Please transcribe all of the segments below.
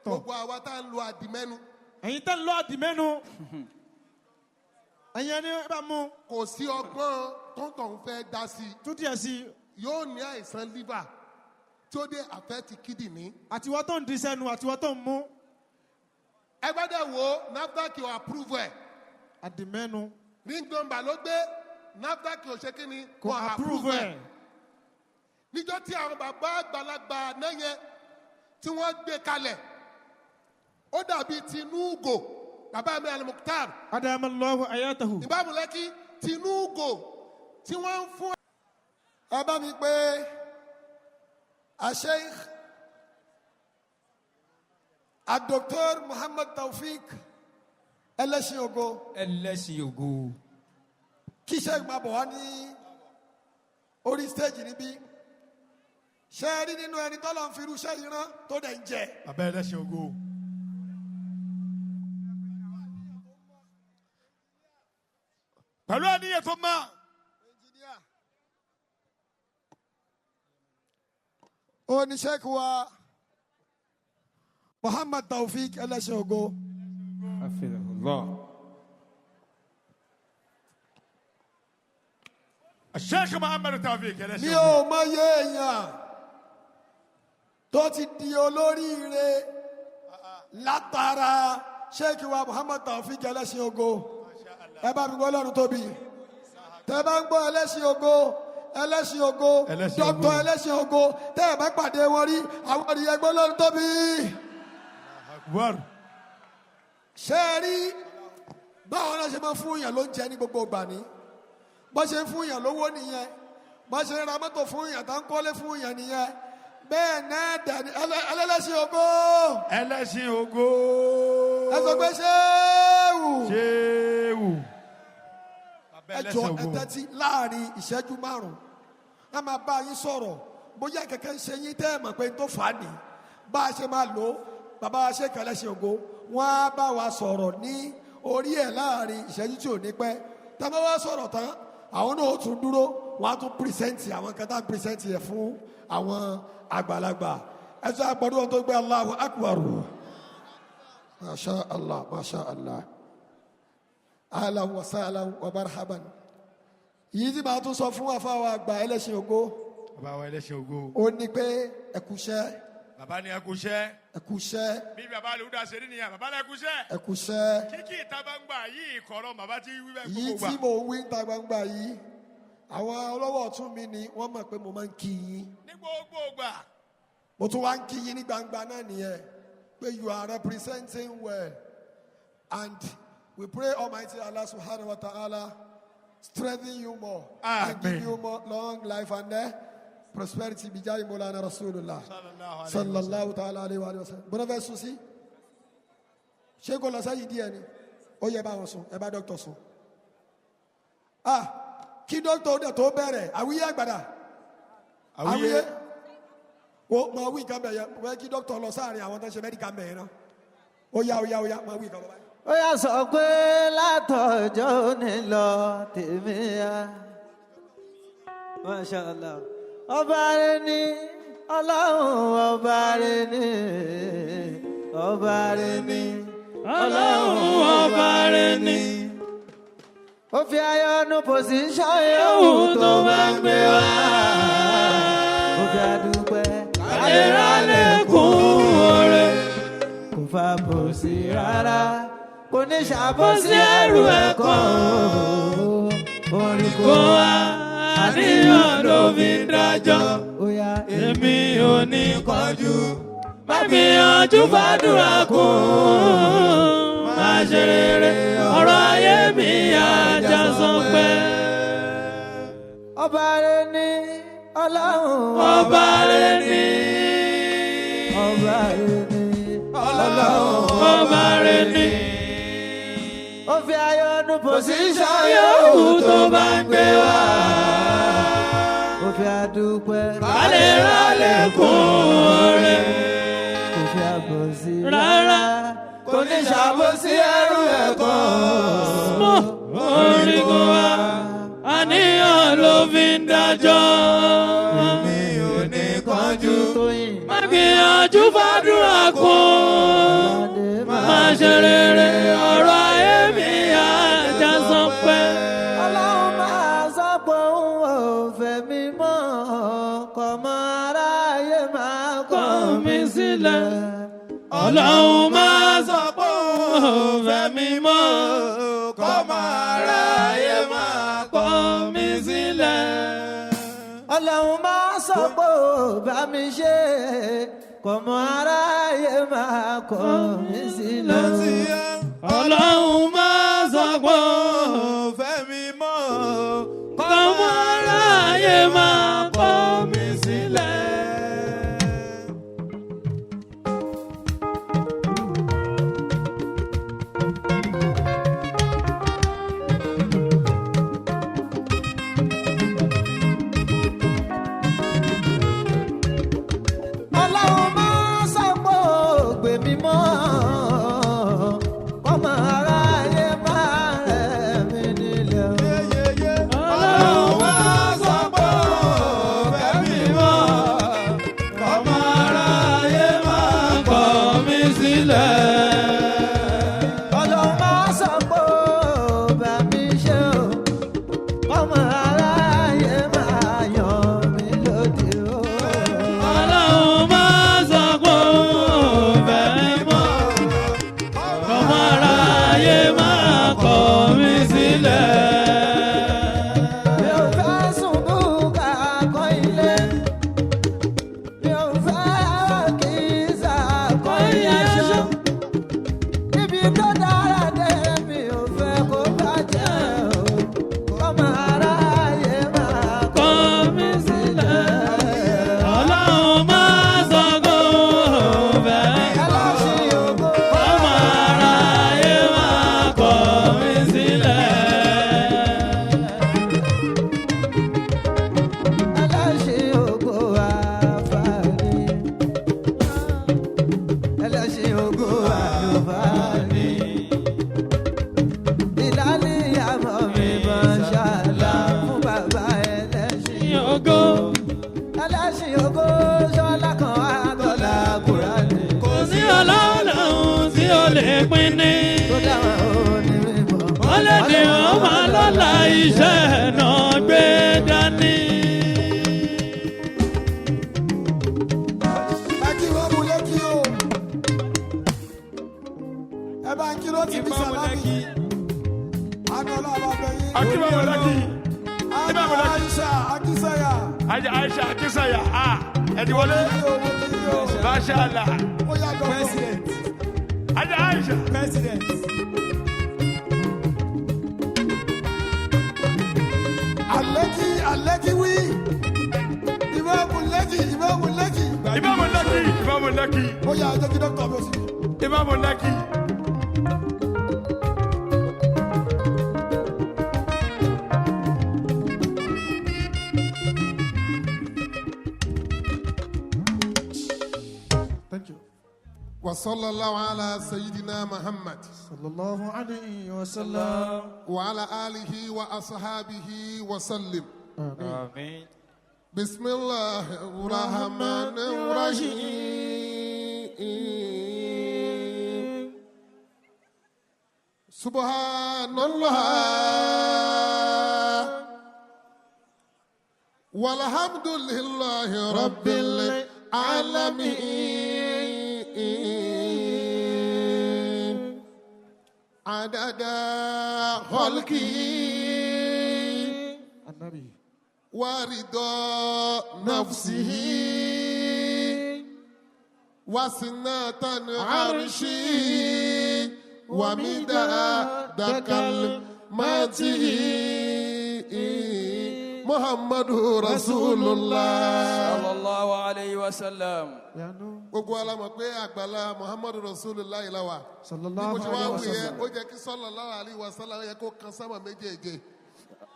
Gbogbo àwa tá ń lo àdìmẹ́nu. Ẹ̀yin tẹ́ ń lọ àdìmẹ́nu, ẹ̀yin ẹni bá mú. Kò sí ọgbọ́n tó ń tọ̀ ń fẹ́ dá sí i. Tún díẹ̀ sí i. Yóò ní àìsàn liver tí ó dé affect kídìní. Àtiwọ́ tó ń di sẹ́nu, àtiwọ́ tó ń mú. Ẹ gbọ́dọ̀ wo NAFDAC ò approve ẹ̀. Àdìmẹ́nu. Ring number ló gbé, NAFDAC ò ṣe kí ni? Kò approve ẹ̀. Níjọ́ tí àwọn bàbá àgbàlagbà náà yẹn tí wọ́n gbé kalẹ̀, ó dàbí tinúgò, bàbá mi Al-Mukhtar. Adamallahu ayatahu. Ìbámu lẹ́kí tinúgò tí wọ́n ń fún. Ẹ bá mi pé Asheikh Adoktor Muhammad Taofik Ẹlẹ́sìn Ògo. Ẹlẹ́sìn Ògo. Kí sheikh máa bọ̀ wá ní orí stage níbí. Ṣe é rí nínú ẹni tọ́lọ́ ń fi irú iṣẹ́ yìí rán tó dẹ̀ ń jẹ. Bàbá Ẹlẹ́sìn Ògo. Pẹ̀lú àníyàn tó máa. Ó ní sheikh wa Muhammad Taofik Ẹlẹ́sìn Ògo. Hafidhahullah. Sheikh Muhammad Taofik Ẹlẹ́sìn Mi Ògo. ò mọye èèyàn tó ti di olóríire látara sheikh wa Muhammad Taofik Ẹlẹ́sìn Ògo. Ẹ bá mi gbọ́ Ọlọ́run tóbi. Tẹ bá ń gbọ́ Ẹlẹ́sìn Ògo, Ẹlẹ́sìn Ògo, Ẹlẹ́sìn Ògo. Dr. Ẹlẹ́sìn Ògo, tẹ ẹ bá pàdé wọn rí, àwọn ènìyàn gbọ́ Ọlọ́run tóbi. Akbar. Ṣé ẹ rí báwọn náà ṣe máa fún yàn lóúnjẹ ní gbogbo ìgbà ní bó ṣe ń fún yàn lówó nìyẹn, bó ṣe ń ra mọ́tò fún yàn, tá ń kọ́lé fún yàn nìyẹn. Bẹ́ẹ̀ náà dẹ̀ ní Ẹlẹ́sìn Ògo. Ẹlẹ́sìn Ògo. Ẹ sọ pé ṣéwù. Ṣéwù. Bàbá Ẹ jọ, Ẹlẹ́sìn ẹ Ògo. tẹ́tí láàrin ìṣẹ́jú 5, a máa bá yín sọ̀rọ̀. Bóyá kẹ̀kẹ́ ń ṣe yín tẹ́ ẹ mọ̀ pé n tó fà á nì bá a ṣe máa lò ó. Bàbá wa ṣe Ẹlẹ́sìn Ògo, wọ́n á bá wa sọ̀rọ̀ ní orí ẹ̀ láàrin ìṣẹ́jú tí ò ní pẹ́. Tá a bá wá sọ̀rọ̀ tán, àwọn náà ó tún dúró, wọ́n á tún present àwọn kan tá a present yẹ fún àwọn àgbàlagbà. Ẹ sọ àgbọ̀dún wọn tó gbé Allahu Akbar. Masha Allah, masha Allah, ahlan wa sahlan wa marhaban. Yìí tí màá tún sọ fún àfáwọn àgbà Ẹlẹ́sìn Ògo, Bàbá wa Ẹlẹ́sìn Ògo. ó ní pé ẹkúṣẹ́. Bàbá ni ẹkúṣẹ́. Ẹkúṣẹ́. Bí bàbá Lùdà ṣe rí nìyẹn, bàbá lẹkúṣẹ́. Ẹkúṣẹ́. Kíkì ìta gbangba yìí kọ̀rọ̀ bàbá tí wí bẹ́ẹ̀ Yìí gbogbo tí gbà. mò ń wí níta gbangba yìí, àwọn ọlọ́wọ́ ọ̀tún mi ni wọ́n mọ̀ pé mo máa ń kí yín. Ní gbogbo gbà. Mo tún wá ń kí yín ní gbangba náà nìyẹn pé you are representing well, and we pray Almighty Allah subhanahu wa ta'ala strengthen you more and give Amen. you more long life and prosperity, bijayi Molana Rasulullah sallallahu ta'ala alayhi wa sallam. Bọ́dọ̀ fẹ́ sùn sí, ṣé kò lọ sẹ́yìn díẹ̀ ni? Ó yẹ bá wọn sùn, ẹ bá dókítà sùn. Ah, kí dókítà ó dẹ̀ tó bẹ̀rẹ̀ àwíyé àgbàdà àwíyé wo máa wí nǹkan bẹ̀ yẹ wọ́n kí dókítà lọ sáàrin àwọn tó ń ṣe medical bẹ̀ yẹn náà. Ó yá, ó yá, ó yá, máa wí nǹkan lọ báyìí. Ó yà sọ pé látọjọ́ òní lọ tèmi ya, masha Allah, ọba rẹ ní Ọlọ́run, ọba rẹ ní, ọba rẹ ní Ọlọ́run, ọba rẹ ní. Ó fi ayọ̀nù position yòówù tó bá ń gbé wá, ó fi àdúpẹ́ Àlèrálẹ̀kùn oore. Kò fa bòsí rárá, kò ní ṣàbòsí ẹrù ẹ̀kọ́ orin Kó wá àníyàn ló fi ń dájọ́. Ó yá. Èmi ò ní kánjú. Má gbìyànjú fàdúrà kún. Má ṣe rere, ọ̀rọ̀ ayé mi àjà sàn pẹ́. Ọba rẹ ní Ọlọ́run, Ọba rẹ ní. Ọba rẹ ní Ọlọ́run, ọba rẹ ní. Ó fi ayọ̀nù position Yòówù tó bá ń gbé wá. Ó fi àdúpẹ́ Àlèrálẹ̀kùn oore. Kò fi àbòsí Rárá. Kò ní ṣàbòsí ẹrù ẹ̀kọ́. Orígun wa, àníyàn ló fi ń dájọ́. Mi ò ní kánjú. Tóyìn. Má gbìyànjú fàdúrà kún. ṣe rere ọ̀rọ̀ ayé mi ajá sọ pé. Ọlọ́run máa sọ pé òun ò fẹ́ mi mọ́, kọ́mọ aráyé máa Kọ̀ mí sílẹ̀. Ọlọ́run máa sọ pé òun ò fẹ́ mi mọ́. Kọ́mọ aráyé máa Kọ̀ mí sílẹ̀. Ọlọ́run máa sọ pé ò bá mi ṣe, kọ́mọ aráyé máa kọ̀ mí sílẹ̀. Ọlọ́run máa sọ pé òun ò fẹ́ mi mọ́. Kọ́mọ aráyé máa kọ̀ mí sílẹ̀. Ọlọ́run máa sọ pé ò gbè mí mọ́, kọ́mọ aráyé máa rẹ̀ mí nílẹ̀. Ọlọ́run máa sọ pé òun fẹ́ mi mọ́. Kọ́mọ aráyé máa kọ̀ mí sílẹ̀. Ọlọ́run máa sọ pé ò bá mi ṣe o, kọ́mọ aráyé máa yàn mí lódì o. Ọlọ́run máa sọ pé òun fẹ́ mi mọ́. Kọ́mọ aráyé máa kọ̀ mí sílẹ̀. Mi ò fẹ́ sùn búkà kọ́ ilé. Mi ò fẹ́ kìsà kọ́ aṣọ. Ibi tó dára dé mi ò fẹ́ kó bàjẹ́ o. Kọ́mọ aráyé máa Kọ̀ mí sílẹ̀. Ọlọ́run máa sọ pé òun fẹ́ mi mọ́. Ẹlẹ́ṣin ògo. Kọ́mọ aráyé máa kọ̀ mí sílẹ̀. Ẹlẹ́ṣin ògo àfààní. Ẹlẹ́ṣin ògo àlùfáàní. Ìlànìyàmọ̀ mi máa ṣàlà fún bàbá ẹlẹ́ṣin. Ògo Ẹlẹ́ṣin ògo ṣọlá kan àtọ́lá Kùránì. kò sí ọlọ́run tí ó lè pín ní. Tó dáhùn òní mímọ́. Wọ́n lè ní ọmọ lọ́la iṣẹ́ náà gbé dání. Ẹ kí wọ́n mú lẹ́kí o. Ẹ bá ń kí ló ti bí sàlámì. Àánú ọlọ́run bá bẹ yín. Akíbámu Lẹ́kì. Àánú Ìmáàmù Lẹ́kì. Aisha Akísẹ́yà. Ajá Aisha Akínsàyà. Ah, ẹ ti wọlé. Kí o mo kí o. Masha Allah. Ó yá dọ́kítọ̀. Ajá Aisha. Àlẹ́kí Àlẹ́kí wí. Ìmáàmù Lẹ́kì Ìmáàmù Lẹ́kì. Ìmáàmù Lẹ́kì. Ìmáàmù Lẹ́kì. Ó yá ẹ jẹ́ kí dọ́kítọ̀ mi ó sì. Ìmáàmù Lẹ́kì. Thank you. وصلى الله على سيدنا محمد Sallallahu alayhi wa sallam. وعلى آله وأصحابه وسلم. Àmín. بسم الله الرحمن الرحيم. سبحان الله والحمد لله رب العالمين عدد خلقه Anabi. ورضا نفسه وسنة عرشه ومداد كلماته محمد رسول الله. Sallallahu alayhi wa sallam. Yanu. Gbogbo wa la mọ̀ pé àgbàlá Muhammadu Rasulullah la wà. Bí Sallallahu mo ṣe wá alayhi wa wù yẹn, sallam. ó jẹ́ kí sallallahu alaihi wa sallam ó yẹ kó kan sámà méjèèje.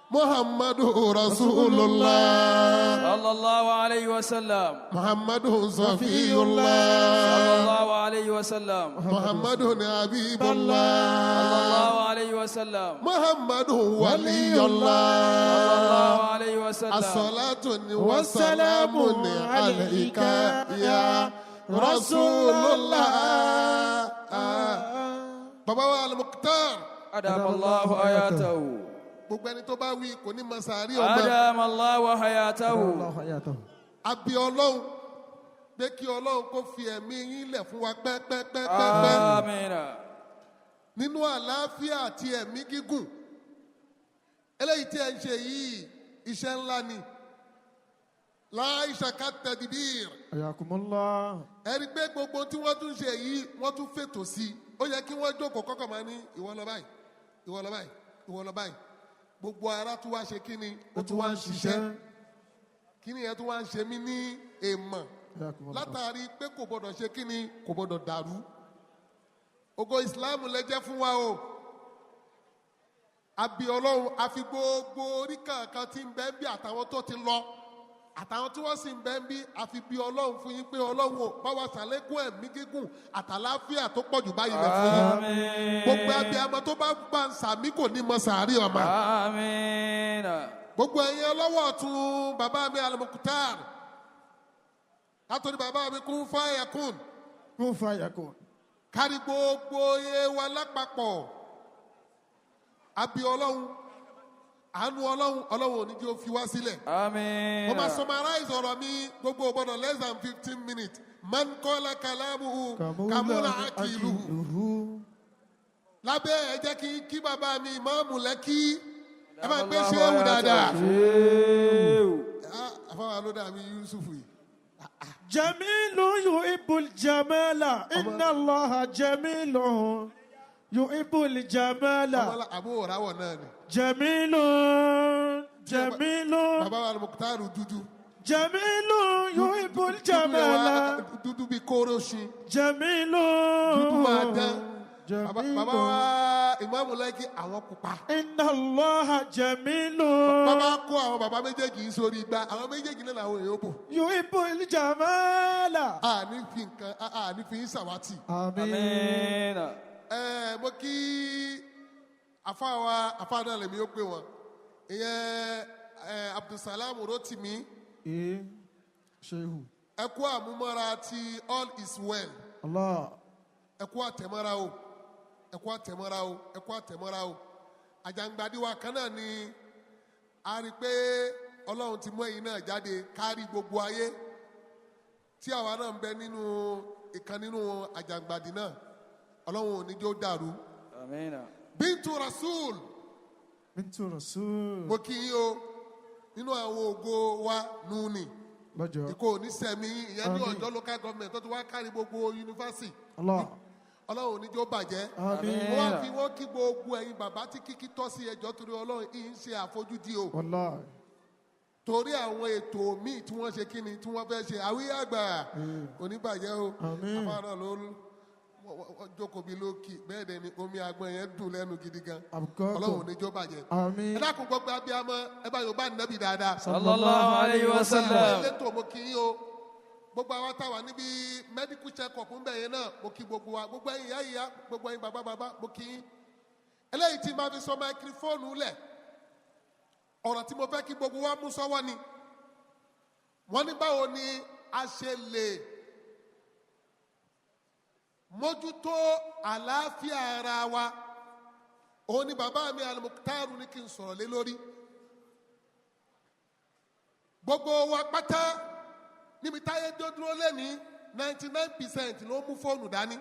Muhammadu Rasulullah. Sallallahu alayhi wa sallam. Muhammadu Safiyullah. Sallallahu alayhi wa sallam. Muhammadu Habibullah. Sallallahu alayhi wa sallam. Muhammadu Waliyullah. Sallallahu alayhi wa sallam. As-salatu wassalamu alayka ya Rasulullah. Bàbá wa Al-Mukhtar. Adam Allahu hayatahu. Gbogbo ẹni tó bá wí kò ní mọ sàárì ọmọ. Adam Allahu hayatahu. Allahu hayatahu. Àbí Ọlọ́run pé kí Ọlọ́run kó fi ẹ̀mí yín lẹ̀ fún wa pẹ́pẹ́pẹ́pẹ́. Amina. Nínú àlàáfíà àti ẹ̀mí gígùn. Eléyìí tí ẹ ń ṣe yìí, iṣẹ́ ńlá ni. Láì ṣàkàtẹ̀dìbìr. Ayakumullah. Ẹ rí i pé gbogbo tí wọ́n tún ṣe yìí, wọ́n tún fètò sí i. Ó yẹ kí wọ́n jókòó kọ́kọ́ máa ní ìwọ lọ báyìí, ìwọ lọ báyìí, ìwọ lọ báyìí. Gbogbo ara tún wá ṣe kíni, ó tún wá ń ṣiṣẹ́. Kíni yẹn tún wá ń ṣe mí ní èèmọ̀. Ayakumullah. Látàrí pé kò gbọdọ̀ ṣe kíni, kò gbọdọ̀ dàrú. Ògo Ìsìláàmù lẹ jẹ́ fún wa o. Àbí Ọlọ́run àfi gbogbo orí kankan tí ń bẹ ń bí àtàwọn tó ti lọ, àtàwọn tí wọ́n sì ń bẹ ń bí, àfi bí Ọlọ́run fún yín pé Ọlọ́run ò bá wa ṣàlékún ẹ̀mí gígùn àtàláfíà tó pọ̀ jù báyìí lọ fún yín. Àmín. Gbogbo abiyamọ tó bá bá ń sàmí kò ní mọ sàárì ọmọ. Àmín. Gbogbo ẹ̀yin ọlọ́wọ́ ọ̀tún bàbá mi Al-Mukhtar, látòrí bàbá mi kún fáyà kún. Kun fayakun. Kárí gbogbo iye wa lápapọ̀. Àbí Ọlọ́run, àánú Ọlọ́run, Ọlọ́run ò ní jẹ́ ó fi wá sílẹ̀. Àmín. Mo máa summarize ọ̀rọ̀ mi, gbogbo ò gbọ́dọ̀ less than 15 minutes. Man qala kalamuhu kamula akiluhu. Akiluhu. Lábẹ́ ẹ jẹ́ kí kí bàbá mi ìmáàmù Lẹ́kí, ẹ máa gbé ṣéwù dáadáa. Ṣéwù. Ah, àfáwọn ló dàbí Yusuf yìí. جميل يحب الجمال إن الله جميل يحب الجمال. Àbúrò ráwọ̀ náà ni. جميل جميل. Bàbá wa Al-Mukhtar dúdú. جميل يحب Dúdú yẹn الجمال. Dúdú bíi kóró ṣin. جميل. Dúdú máa dán. Bàbá جميل. Bàbá wa ìmáàmù Lẹ́kí, àwọn pupa. إن الله جميل. Bàbá kó àwọn bàbá méjèèjì yìí sórí igbá, àwọn méjèèjì náà làwọn èèyàn bò. يحب الجمال. A ní fi nǹkan a ní fi ń ṣàwátì. آمين. Àmín. Ẹ mo kí àfáwa, àfáà náà lèmi ó pè wọn. Ìyẹn ẹ Abdulsalam Rotimi. إيه شيخ. Ẹ kú àmúmọ́ra ti All Is Well. الله. Ẹ kú àtẹ̀mọ́ra o. Ẹ kú àtẹ̀mọ́ra o. Ẹ kú àtẹ̀mọ́ra o. Àjàngbàdì wa kan náà ni a rí i pé Ọlọ́run ti mú ẹ̀yin náà jáde kárí gbogbo ayé tí àwa náà ń bẹ nínú ìkan nínú àjàngbàdì náà. Ọlọ́run ò ní jó dàrú. Àmín. Bintu Rasul. بنت رسول. Mo kí yín o, nínú àwọn ògo wa nù ní. Lọ́jọ́. Ìkó onísẹ̀mí ìyẹn ní Àmín. Ọ̀jọ́ local government tó ti wá kárí gbogbo yunifásitì. Allah. Ọlọ́run ò ní jó bàjẹ́. Àmín. Mo wá fi wọ́n kí gbogbo ẹ̀yin bàbá tí kíkí tọ́ sí. Ẹjọ́ torí Ọlọ́run yìí ń ṣe àfojúdi o. Wallahi. Torí àwọn ètò míì tí wọ́n ṣe, kí ni tí wọ́n fẹ́ ṣe, àwíyá àgbà kò ní bàjẹ́ o. Àmín. Afárá ló wọ́n jókòó bí lókì bẹ́ẹ̀ dẹ̀ ni omi àgbọn yẹn dùn lẹ́nu gidi gan. Àbùkọ́. Ọlọ́run ò ní jó bàjẹ́. Àmín. Ẹ dákun, gbogbo abiyamọ, ẹ bá Yorùbá nẹ́bì dáadáa. Sallallahu alayhi wa sallam. Elétò, mo kí yín o. Gbogbo àwa táwa níbi medical check up ń bẹ̀ yẹn náà, mo kí gbogbo wa. Gbogbo ẹ̀yin ìyá ìyá, gbogbo ẹ̀yin bàbá bàbá, mo kí yín. Eléyìí tí máa fi sọ microphone lẹ̀, ọ̀rọ̀ tí mo fẹ́ kí gbogbo wa mú sọ́wọ́ ni wọ́n ní báwo ni a ṣe lè mójútó àlàáfíà ara wa. Òun ni bàbá mi Al-Mukhtar ní kí n sọ̀rọ̀ lé lórí. Gbogbo wa pátá níbi táyé tó dúró lẹ́ni, 99% ló mú fóònù dání.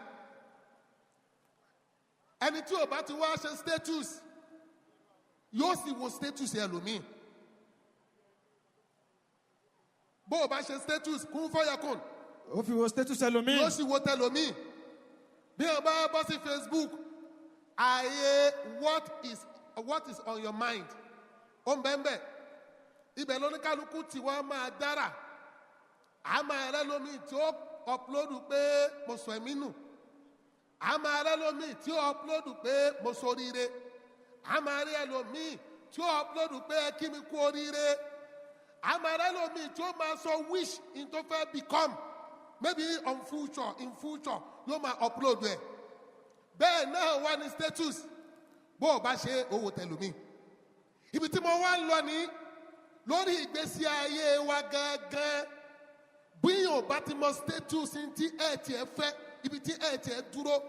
Ẹni tí ò bá ti wá ṣe status, yóò sì wo status ẹlòmíì. Bó o bá ṣe status kún fọyàkùn, Ó fi wo status ẹlòmíì. yóò sì wo tẹlòmíì. Bí o bá bọ́ sí Facebook, ààyè what is on your mind, ó ń bẹ́ẹ̀ bẹ́ẹ̀. Ibẹ̀ lóníkálukú tí wọ́n máa dára. A máa rẹ́ lómi tí ó upload pé mo sọ ẹ̀mí nù, a máa rẹ́ lómi tí ó upload pé mo ṣoríire, a máa rí ẹlòmíì tí ó upload pé ẹ kí mi kú oríire, a máa rẹ́ lómi tí ó máa sọ wish in tó fẹ́ become, maybe on future, in future, yóò máa upload ẹ̀. Bẹ́ẹ̀ náà wá ní status. Bó o bá ṣe owó tẹlómi, ibi tí mo wá ń lọ ní lórí ìgbésí ayé wa gangan, bí yóò bá ti mọ status tí ẹ tiẹ̀ fẹ́, ibi tí ẹ tiẹ̀ dúró.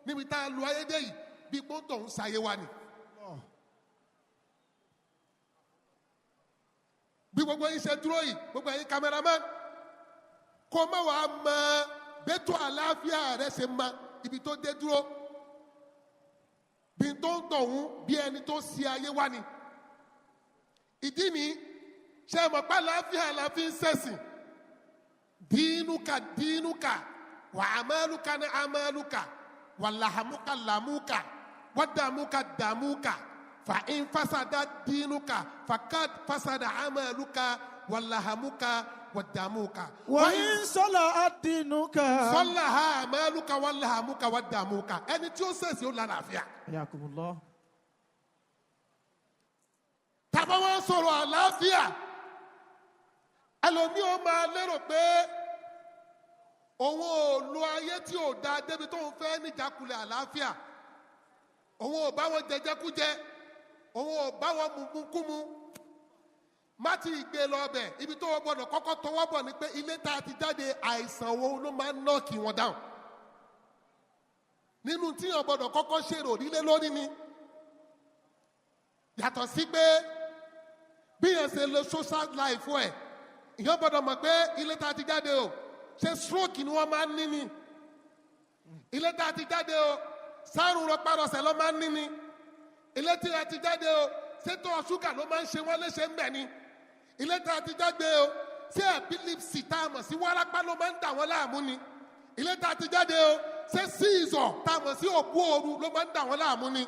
Níbi tá a lu ayédè yìí, bí pọ́ńtò ń ṣayé wa ni. Bí gbogbo yín ṣe dúró yìí, gbogbo yín cameraman, kó má wàá mọ bẹ́tò àlàáfíà rẹ ṣe mọ ibi tó dé dúró, bí tó ń tọ̀hún bí ẹni tó ṣe ayé wa ni. Ìdí ni ṣe mọ̀ pé àlàáfíà la fi ń ṣẹ̀sìn. Dínúkà dínúkà wà àmàlùkà ní àmàlùkà wà làhàmúkà làmúkà wà dàmúkà dàmúkà fà ń fásádà dínúkà fàkàd fásádà àmàlùkà wà làhàmúkà wà dàmúkà. Wàyí sọlá àdínúkà. Sọlá ha àmàlùkà wà làhàmúkà wà dàmúkà, ẹni tí ó ṣẹ̀sìn ó lálàáfíà. Ayakumullah. Tàbá wọn sọ̀rọ̀ àlàáfíà, ẹlòmíì ó máa lérò pé òun ò lo ayé tí ò da débi tóun fẹ́ níjàkulẹ̀ àlàáfíà, òun ò bá wọn jẹjẹkújẹ, òun ò bá wọn mumukumu. Má ti gbé lọ ọbẹ̀ ibi tó o gbọdọ̀ kọ́kọ́ tọwọ́ bọ̀ ni pé ilé tá a ti jáde, àìsàn wo ló máa ń nọ́ọ̀kì wọn dáhùn nínú tíyàn gbọdọ̀ kọ́kọ́ ṣèrò nílé lórí ni. Yàtọ̀ sí pé bí yẹn ṣe lo social life ẹ̀, ìyẹn gbọ́dọ̀ mọ̀ pé ilé tá a ti jáde o, ṣé stroke ni wọ́n máa ń ní ni? Ilé tá a ti jáde o, sárùn rọpárọsẹ̀ ló máa ń ní ni? Ilé tí a ti jáde o, ṣé tó ṣúgà ló máa ń ṣe wọ́n léṣe ń bẹ̀ ni? Ilé tá a ti jáde o, ṣé epilepsy tá a mọ̀ sí wárápá ló máa ń dà wọ́n láàmú ni? Ilé tá a ti jáde o, ṣé seizure tá a mọ̀ sí òkú ooru ló máa ń dà wọ́n láàmú ni?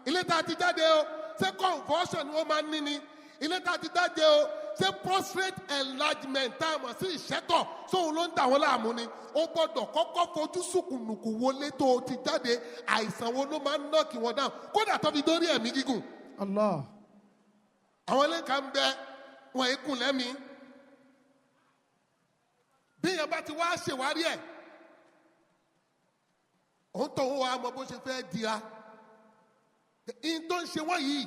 Ilé tá a ti jáde o, ṣé convulsion ni wọ́n máa ń ní ni? Ilé tá a ti jáde o, ṣé prostate enlargement tá a mọ̀ sí ìṣẹ́tọ̀ sóhun ló ń dà wọ́n láàmú ni? O gbọ́dọ̀ kọ́kọ́ fojú sùkùnùkù wọlé tó o ti jáde, àìsàn wo ló máa ń nọ́ọ̀kì wọn dáhùn, kódà tó fi dórí ẹ̀mí gígùn. Allah. Àwọn ilé kan bẹ wọn èkún lẹ́mí. Bí yẹn bá ti wá ṣèwárí ẹ̀, òun tó ń wá mọ bó ṣe fẹ́ dira. In tó ń ṣe wọ́n yìí,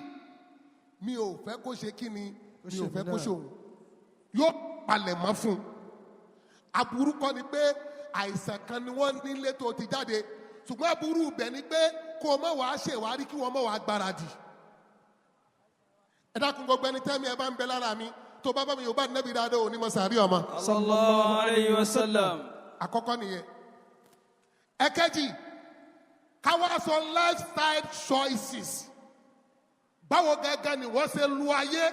mi ò fẹ́ kó ṣe kí ni, mi ò fẹ́ kó ṣe òun. Yóò palẹ̀ mọ́ fún un. Aburú kọ́ ni pé àìsàn kan ni wọ́n nílé tó ti jáde, ṣùgbọ́n aburú ibẹ̀ ni pé kó o má wàá ṣèwárí kí wọ́n má wàá gbáradì. Ẹ dákun, gbogbo ẹni tẹ́mi ẹ bá ń bẹ lára mi, tó bá bá mi yóò bá nẹ́bí dáadáa, òní mọ̀ sàárì ọmọ. Sallallahu alayhi wa sallam. Àkọ́kọ́ nìyẹn. Ẹ̀kejì, káwá sọ lifestyle choices. Báwo gẹ́gẹ́ ni wọ́n ṣe lu ayé,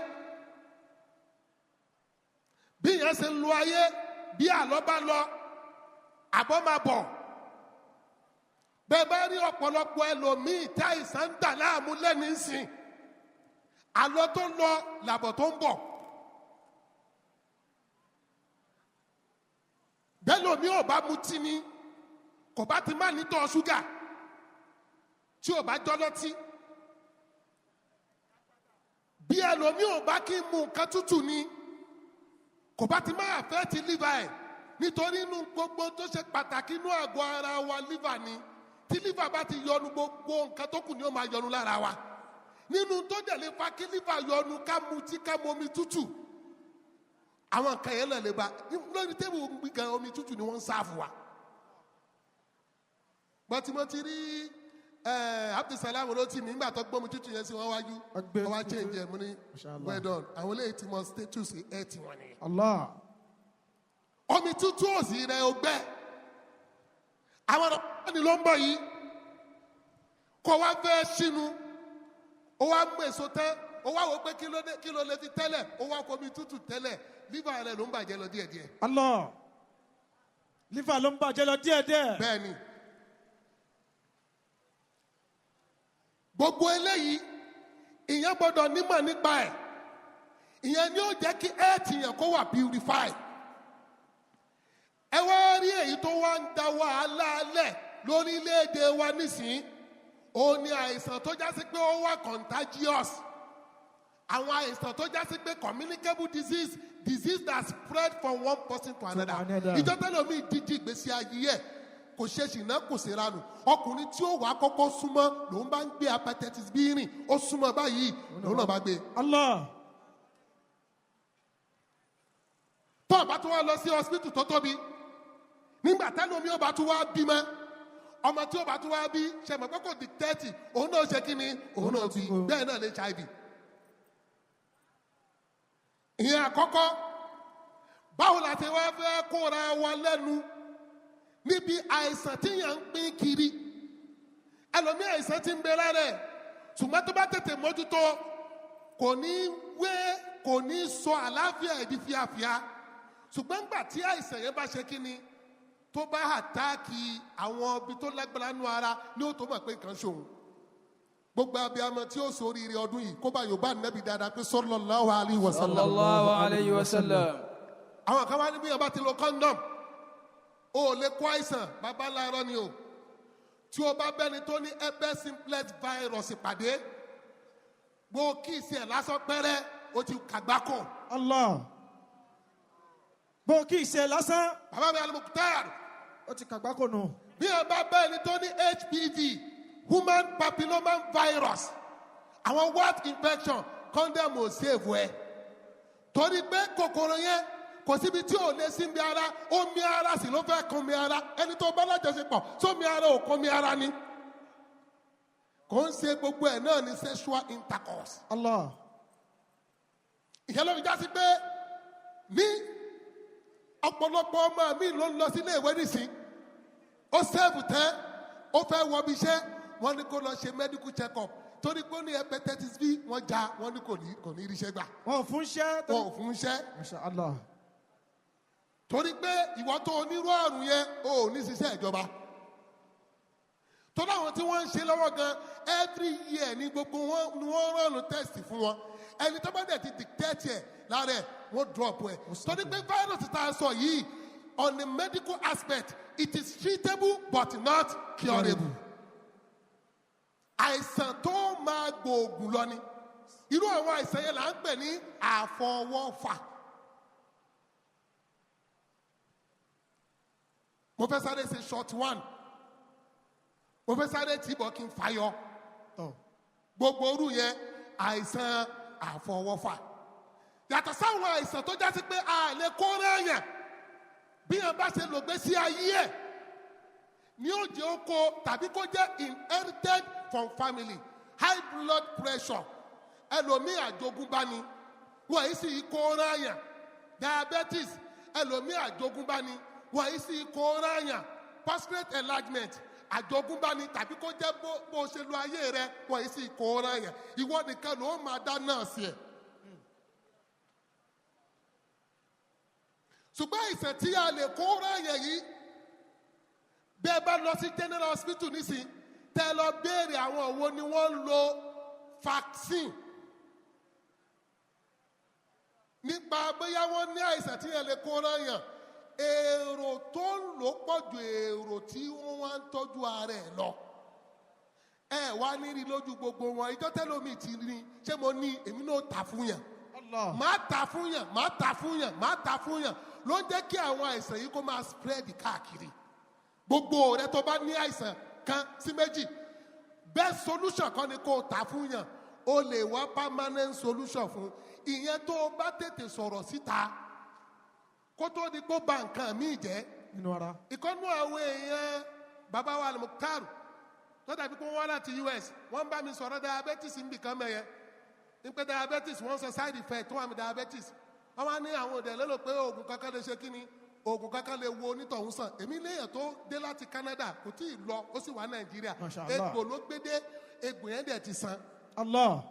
bí yẹn ṣe lu ayé, bí àlọ́ bá lọ, àbọ̀ máa bọ̀. Bẹ́ẹ̀ bá rí ọ̀pọ̀lọpọ̀ ẹlòmíì tí àìsàn ń dà láàmú lẹ́nu ìsìn, àlọ́ tó lọ làbọ̀ tó ń bọ̀. Bẹ́ẹ̀ lómi ò bá mutí ni, kò bá ti má nítọ́ ṣúgà, tí ò bá jọlọ́tí. Bí ẹlòmíì ò bá kí n mu nǹkan tútù ni, kò bá ti má àfẹ́ ti liver ẹ̀, nítorí inú gbogbo tó ṣe pàtàkì inú àgọ́ ara wa, liver ni. Tí liver bá ti yọnu, gbogbo nǹkan tó kù ni ó máa yọnu lára wa. Nínú tó dẹ̀ lè fa kí liver yọnu, ká mutí, ká mu omi tútù, àwọn nǹkan yẹn náà lè ba. Lórí table gbígan, omi tútù ni wọ́n ń serve wa. Bọ́tí mo ti rí Abdulsalam ló tì mí nígbà tó gbómi tútù yẹn sí wọn wájú, Ọgbẹ́ wọn wá tútù. Change ẹ̀, mo ní Mashallah. well done. Àwọn eléyìí ti mọ status ẹ̀ tí wọ́n nìyẹn. Allah. Omi tútù òsì rẹ̀ ò gbẹ. Àwọn ọ̀rọ̀ ni ló ń bọ̀ yìí, kó wá fẹ́ sínú, ó wá mú èso tán, ó wá wò pé kí ló dé, kí ló lè fi tẹ́lẹ̀, ó wá fomi tútù tẹ́lẹ̀, liver rẹ̀ ló ń bàjẹ́ lọ díẹ̀díẹ̀. Allah. Liver ló ń bàjẹ́ lọ díẹ̀díẹ̀. Bẹ́ẹ̀ ni, gbogbo eléyìí, ìyẹn gbọ́dọ̀ nímọ̀ nípa ẹ̀. Ìyẹn ni ó jẹ́ kí health yẹn kó wà purify. Ẹ wá rí èyí tó wá ń da wàhálà lẹ̀ lórílẹ̀‐èdè wa nísìnyí, òun ni àìsàn tó já sí pé ó wà contagious, àwọn àìsàn tó já sí pé communicable disease, disease that spread from one person to another. Another. Ìjọ tẹ́lẹ̀ omi ìdíje ìgbésí ayé ẹ̀, kò ṣe ṣìnà, kò ṣe ranù, ọkùnrin tí ó wà á kọ́kọ́ súnmọ́ lòun bá ń gbé hepatitis B rìn, ó súnmọ́ báyìí, lòun náà bá gbé. Allah. Tó o bá tún wá lọ sí hospital tó tóbi, nígbà tẹ́lẹ̀ omi ó bá tún wá bímọ, Ọmọ tí ó bá tún wá bí, ṣe mọ̀ pé kò dictate, òun náà ṣe kí ni? Òun náà bí. Bẹ́ẹ̀ náà lè HIV. Ìyẹn àkọ́kọ́. Báwo la ti wá fẹ́ kóra wa lẹ́nu níbi àìsàn tí yàn ń pín kiri? Ẹlòmíì, àìsàn ti ń bẹ lára ẹ̀, ṣùgbọ́n tó bá tètè mójútó, kò ní wé, kò ní sọ àlàáfíà ẹ̀ di fíafíà. Ṣùgbọ́n nígbà tí àìsàn yẹn bá ṣe kí ni, tó bá attack àwọn ibi tó lágbára nú ara, ní ó tó mọ̀ pé nǹkan ṣòun. Gbogbo abiyamọ tí ó sọ oríire ọdún yìí, kó bá Yorùbá nẹ́bi dáadáa pé sallallahu alaihi wasallam. Sallallahu alayhi wa sallam. Àwọn kan wá ní bí yẹn bá ti lo condom, o ò lè kó àìsàn. Bàbá láàárọ̀ ni o. Tí o bá bẹ́ni tó ní herpes simplex virus pàdé, bó kiss ẹ̀ lásán pẹ́rẹ́, o ti kàgbákò. Allah, bó kiss ẹ̀ lásán. Bàbá mi Alimukhtar. Ó ti kàgbákò nù. Bí ẹ bá bẹ́ni tó ní HPV, human papilloma virus, àwọn wart infection, condom ò save ẹ, torí pé kòkòrò yẹn kò síbi tí ò lè sí mi ara. Omi ara sì ló fẹ́ kún mi ara. Ẹni tó bá lájọṣepọ̀ sómi ara, ò kún mi ara ni. Kò ń ṣe gbogbo ẹ̀ náà ní sexual intercourse. Allah. Ìyẹn ló fi já sí pé ní ọ̀pọ̀lọpọ̀ ọmọ mi ló ń lọ sílé ìwé nísìn, ó sẹ́ẹ̀fù tẹ́, ó fẹ́ wọbi iṣẹ́, wọ́n ní kó lọ ṣe medical check up torí pé ó ní hepatitis B. Wọ́n já, wọ́n ní kò ní ríṣẹ́ gbà. Wọn ò fún iṣẹ́. Wọn ò fún iṣẹ́. Masha Allah. Torí pé ìwọ tó onírú àrùn yẹn, o ò ní ṣiṣẹ́ ìjọba. Tó láwọn tí wọ́n ń ṣe lọ́wọ́ gan, every year ní gbogbo wọn ni wọ́n run test fún wọn. Ẹni tó bá dẹ̀ ti detect ẹ̀ lára ẹ̀, wọ́n drop ẹ̀, torí pé virus tá a sọ yìí, on the medical aspect, it is treatable but not curable. Àìsàn tó máa gbòògùn lọ ni. Irú àwọn àìsàn yẹn là ń pè ní àfọwọ́fà. Mo fẹ́ sáré ṣe short one, mo fẹ́ sáré tìbọ̀ kí n fàyọ. Tọ́. Gbogbo orú yẹn, àìsàn àfọwọ́fà, yàtọ̀ sáwọn àìsàn tó jásí pé a lè kó rẹ̀yàn, bí yẹn bá ṣe lògbé sí ayé ẹ̀ ní ó jẹ́ oko tàbí kó jẹ́ inherited from family. High blood pressure, ẹlòmíì àjogúnbá ni, wọ́n yìí sì kó rẹ̀yàn. Diabetes, ẹlòmíì àjogúnbá ni, wọ́n yìí sì kó rẹ̀yàn. Prostate enlargement, àjogúnbá ni tàbí kó jẹ́ bó ṣe lo ayé rẹ, wọ́n yìí sì kó rẹ̀yàn. Ìwọ nìkan ló máa dá náà sí ẹ̀. Ṣùgbọ́n àìsàn tí a lè kó ráyẹ̀ yìí, bí ẹ bá lọ sí general hospital nísìn, tẹ́ lọ béèrè àwọn wo ni wọ́n ń lo vaccine nípa bóyá wọ́n ní àìsàn tí yẹn lè kó ráyàn, èrò tó ń lò pọ̀ ju èrò tí wọ́n wá ń tọ́jú ara ẹ̀ lọ. Ẹ wá ní rí lójú gbogbo wọn. Ìjọ tẹ́lómi ti ní ṣé mo ní, èmi náà tà fún yàn, máa ta fún yàn, máa ta fún yàn, máa ta fún yàn, ló ń jẹ́ kí àwọn àìsàn yìí kó máa spread káàkiri. Gbogbo rẹ tó bá ní àìsàn kan sí méjì, best solution kan ni kó o ta fún yàn. O lè wá permanent solution fún ìyẹn tó o bá tètè sọ̀rọ̀ síta kó tó di kó ba nǹkan míì jẹ́ nínú ara. Ìkọ́nú àwọn èèyàn bàbá wa Al-Mukhtar tó dàbí pé wọ́n wá láti US, wọ́n bá mi sọ̀rọ̀ diabetes ń bì kan mẹ́yẹ, nípa diabetes. Wọ́n sọ side effect tó wà ní diabetes. Wọ́n wá ní àwọn òdẹ lérò pé oògùn kankan lè ṣe kíni, oògùn kankan lè wo onítọ̀hún sàn. Èmi léèyàn tó dé láti Canada, kò tí ì lọ, ó sì wá Nàìjíríà. Masha Allah. Egbò ló gbé dé, egbò yẹn dẹ̀ ti san. Allah.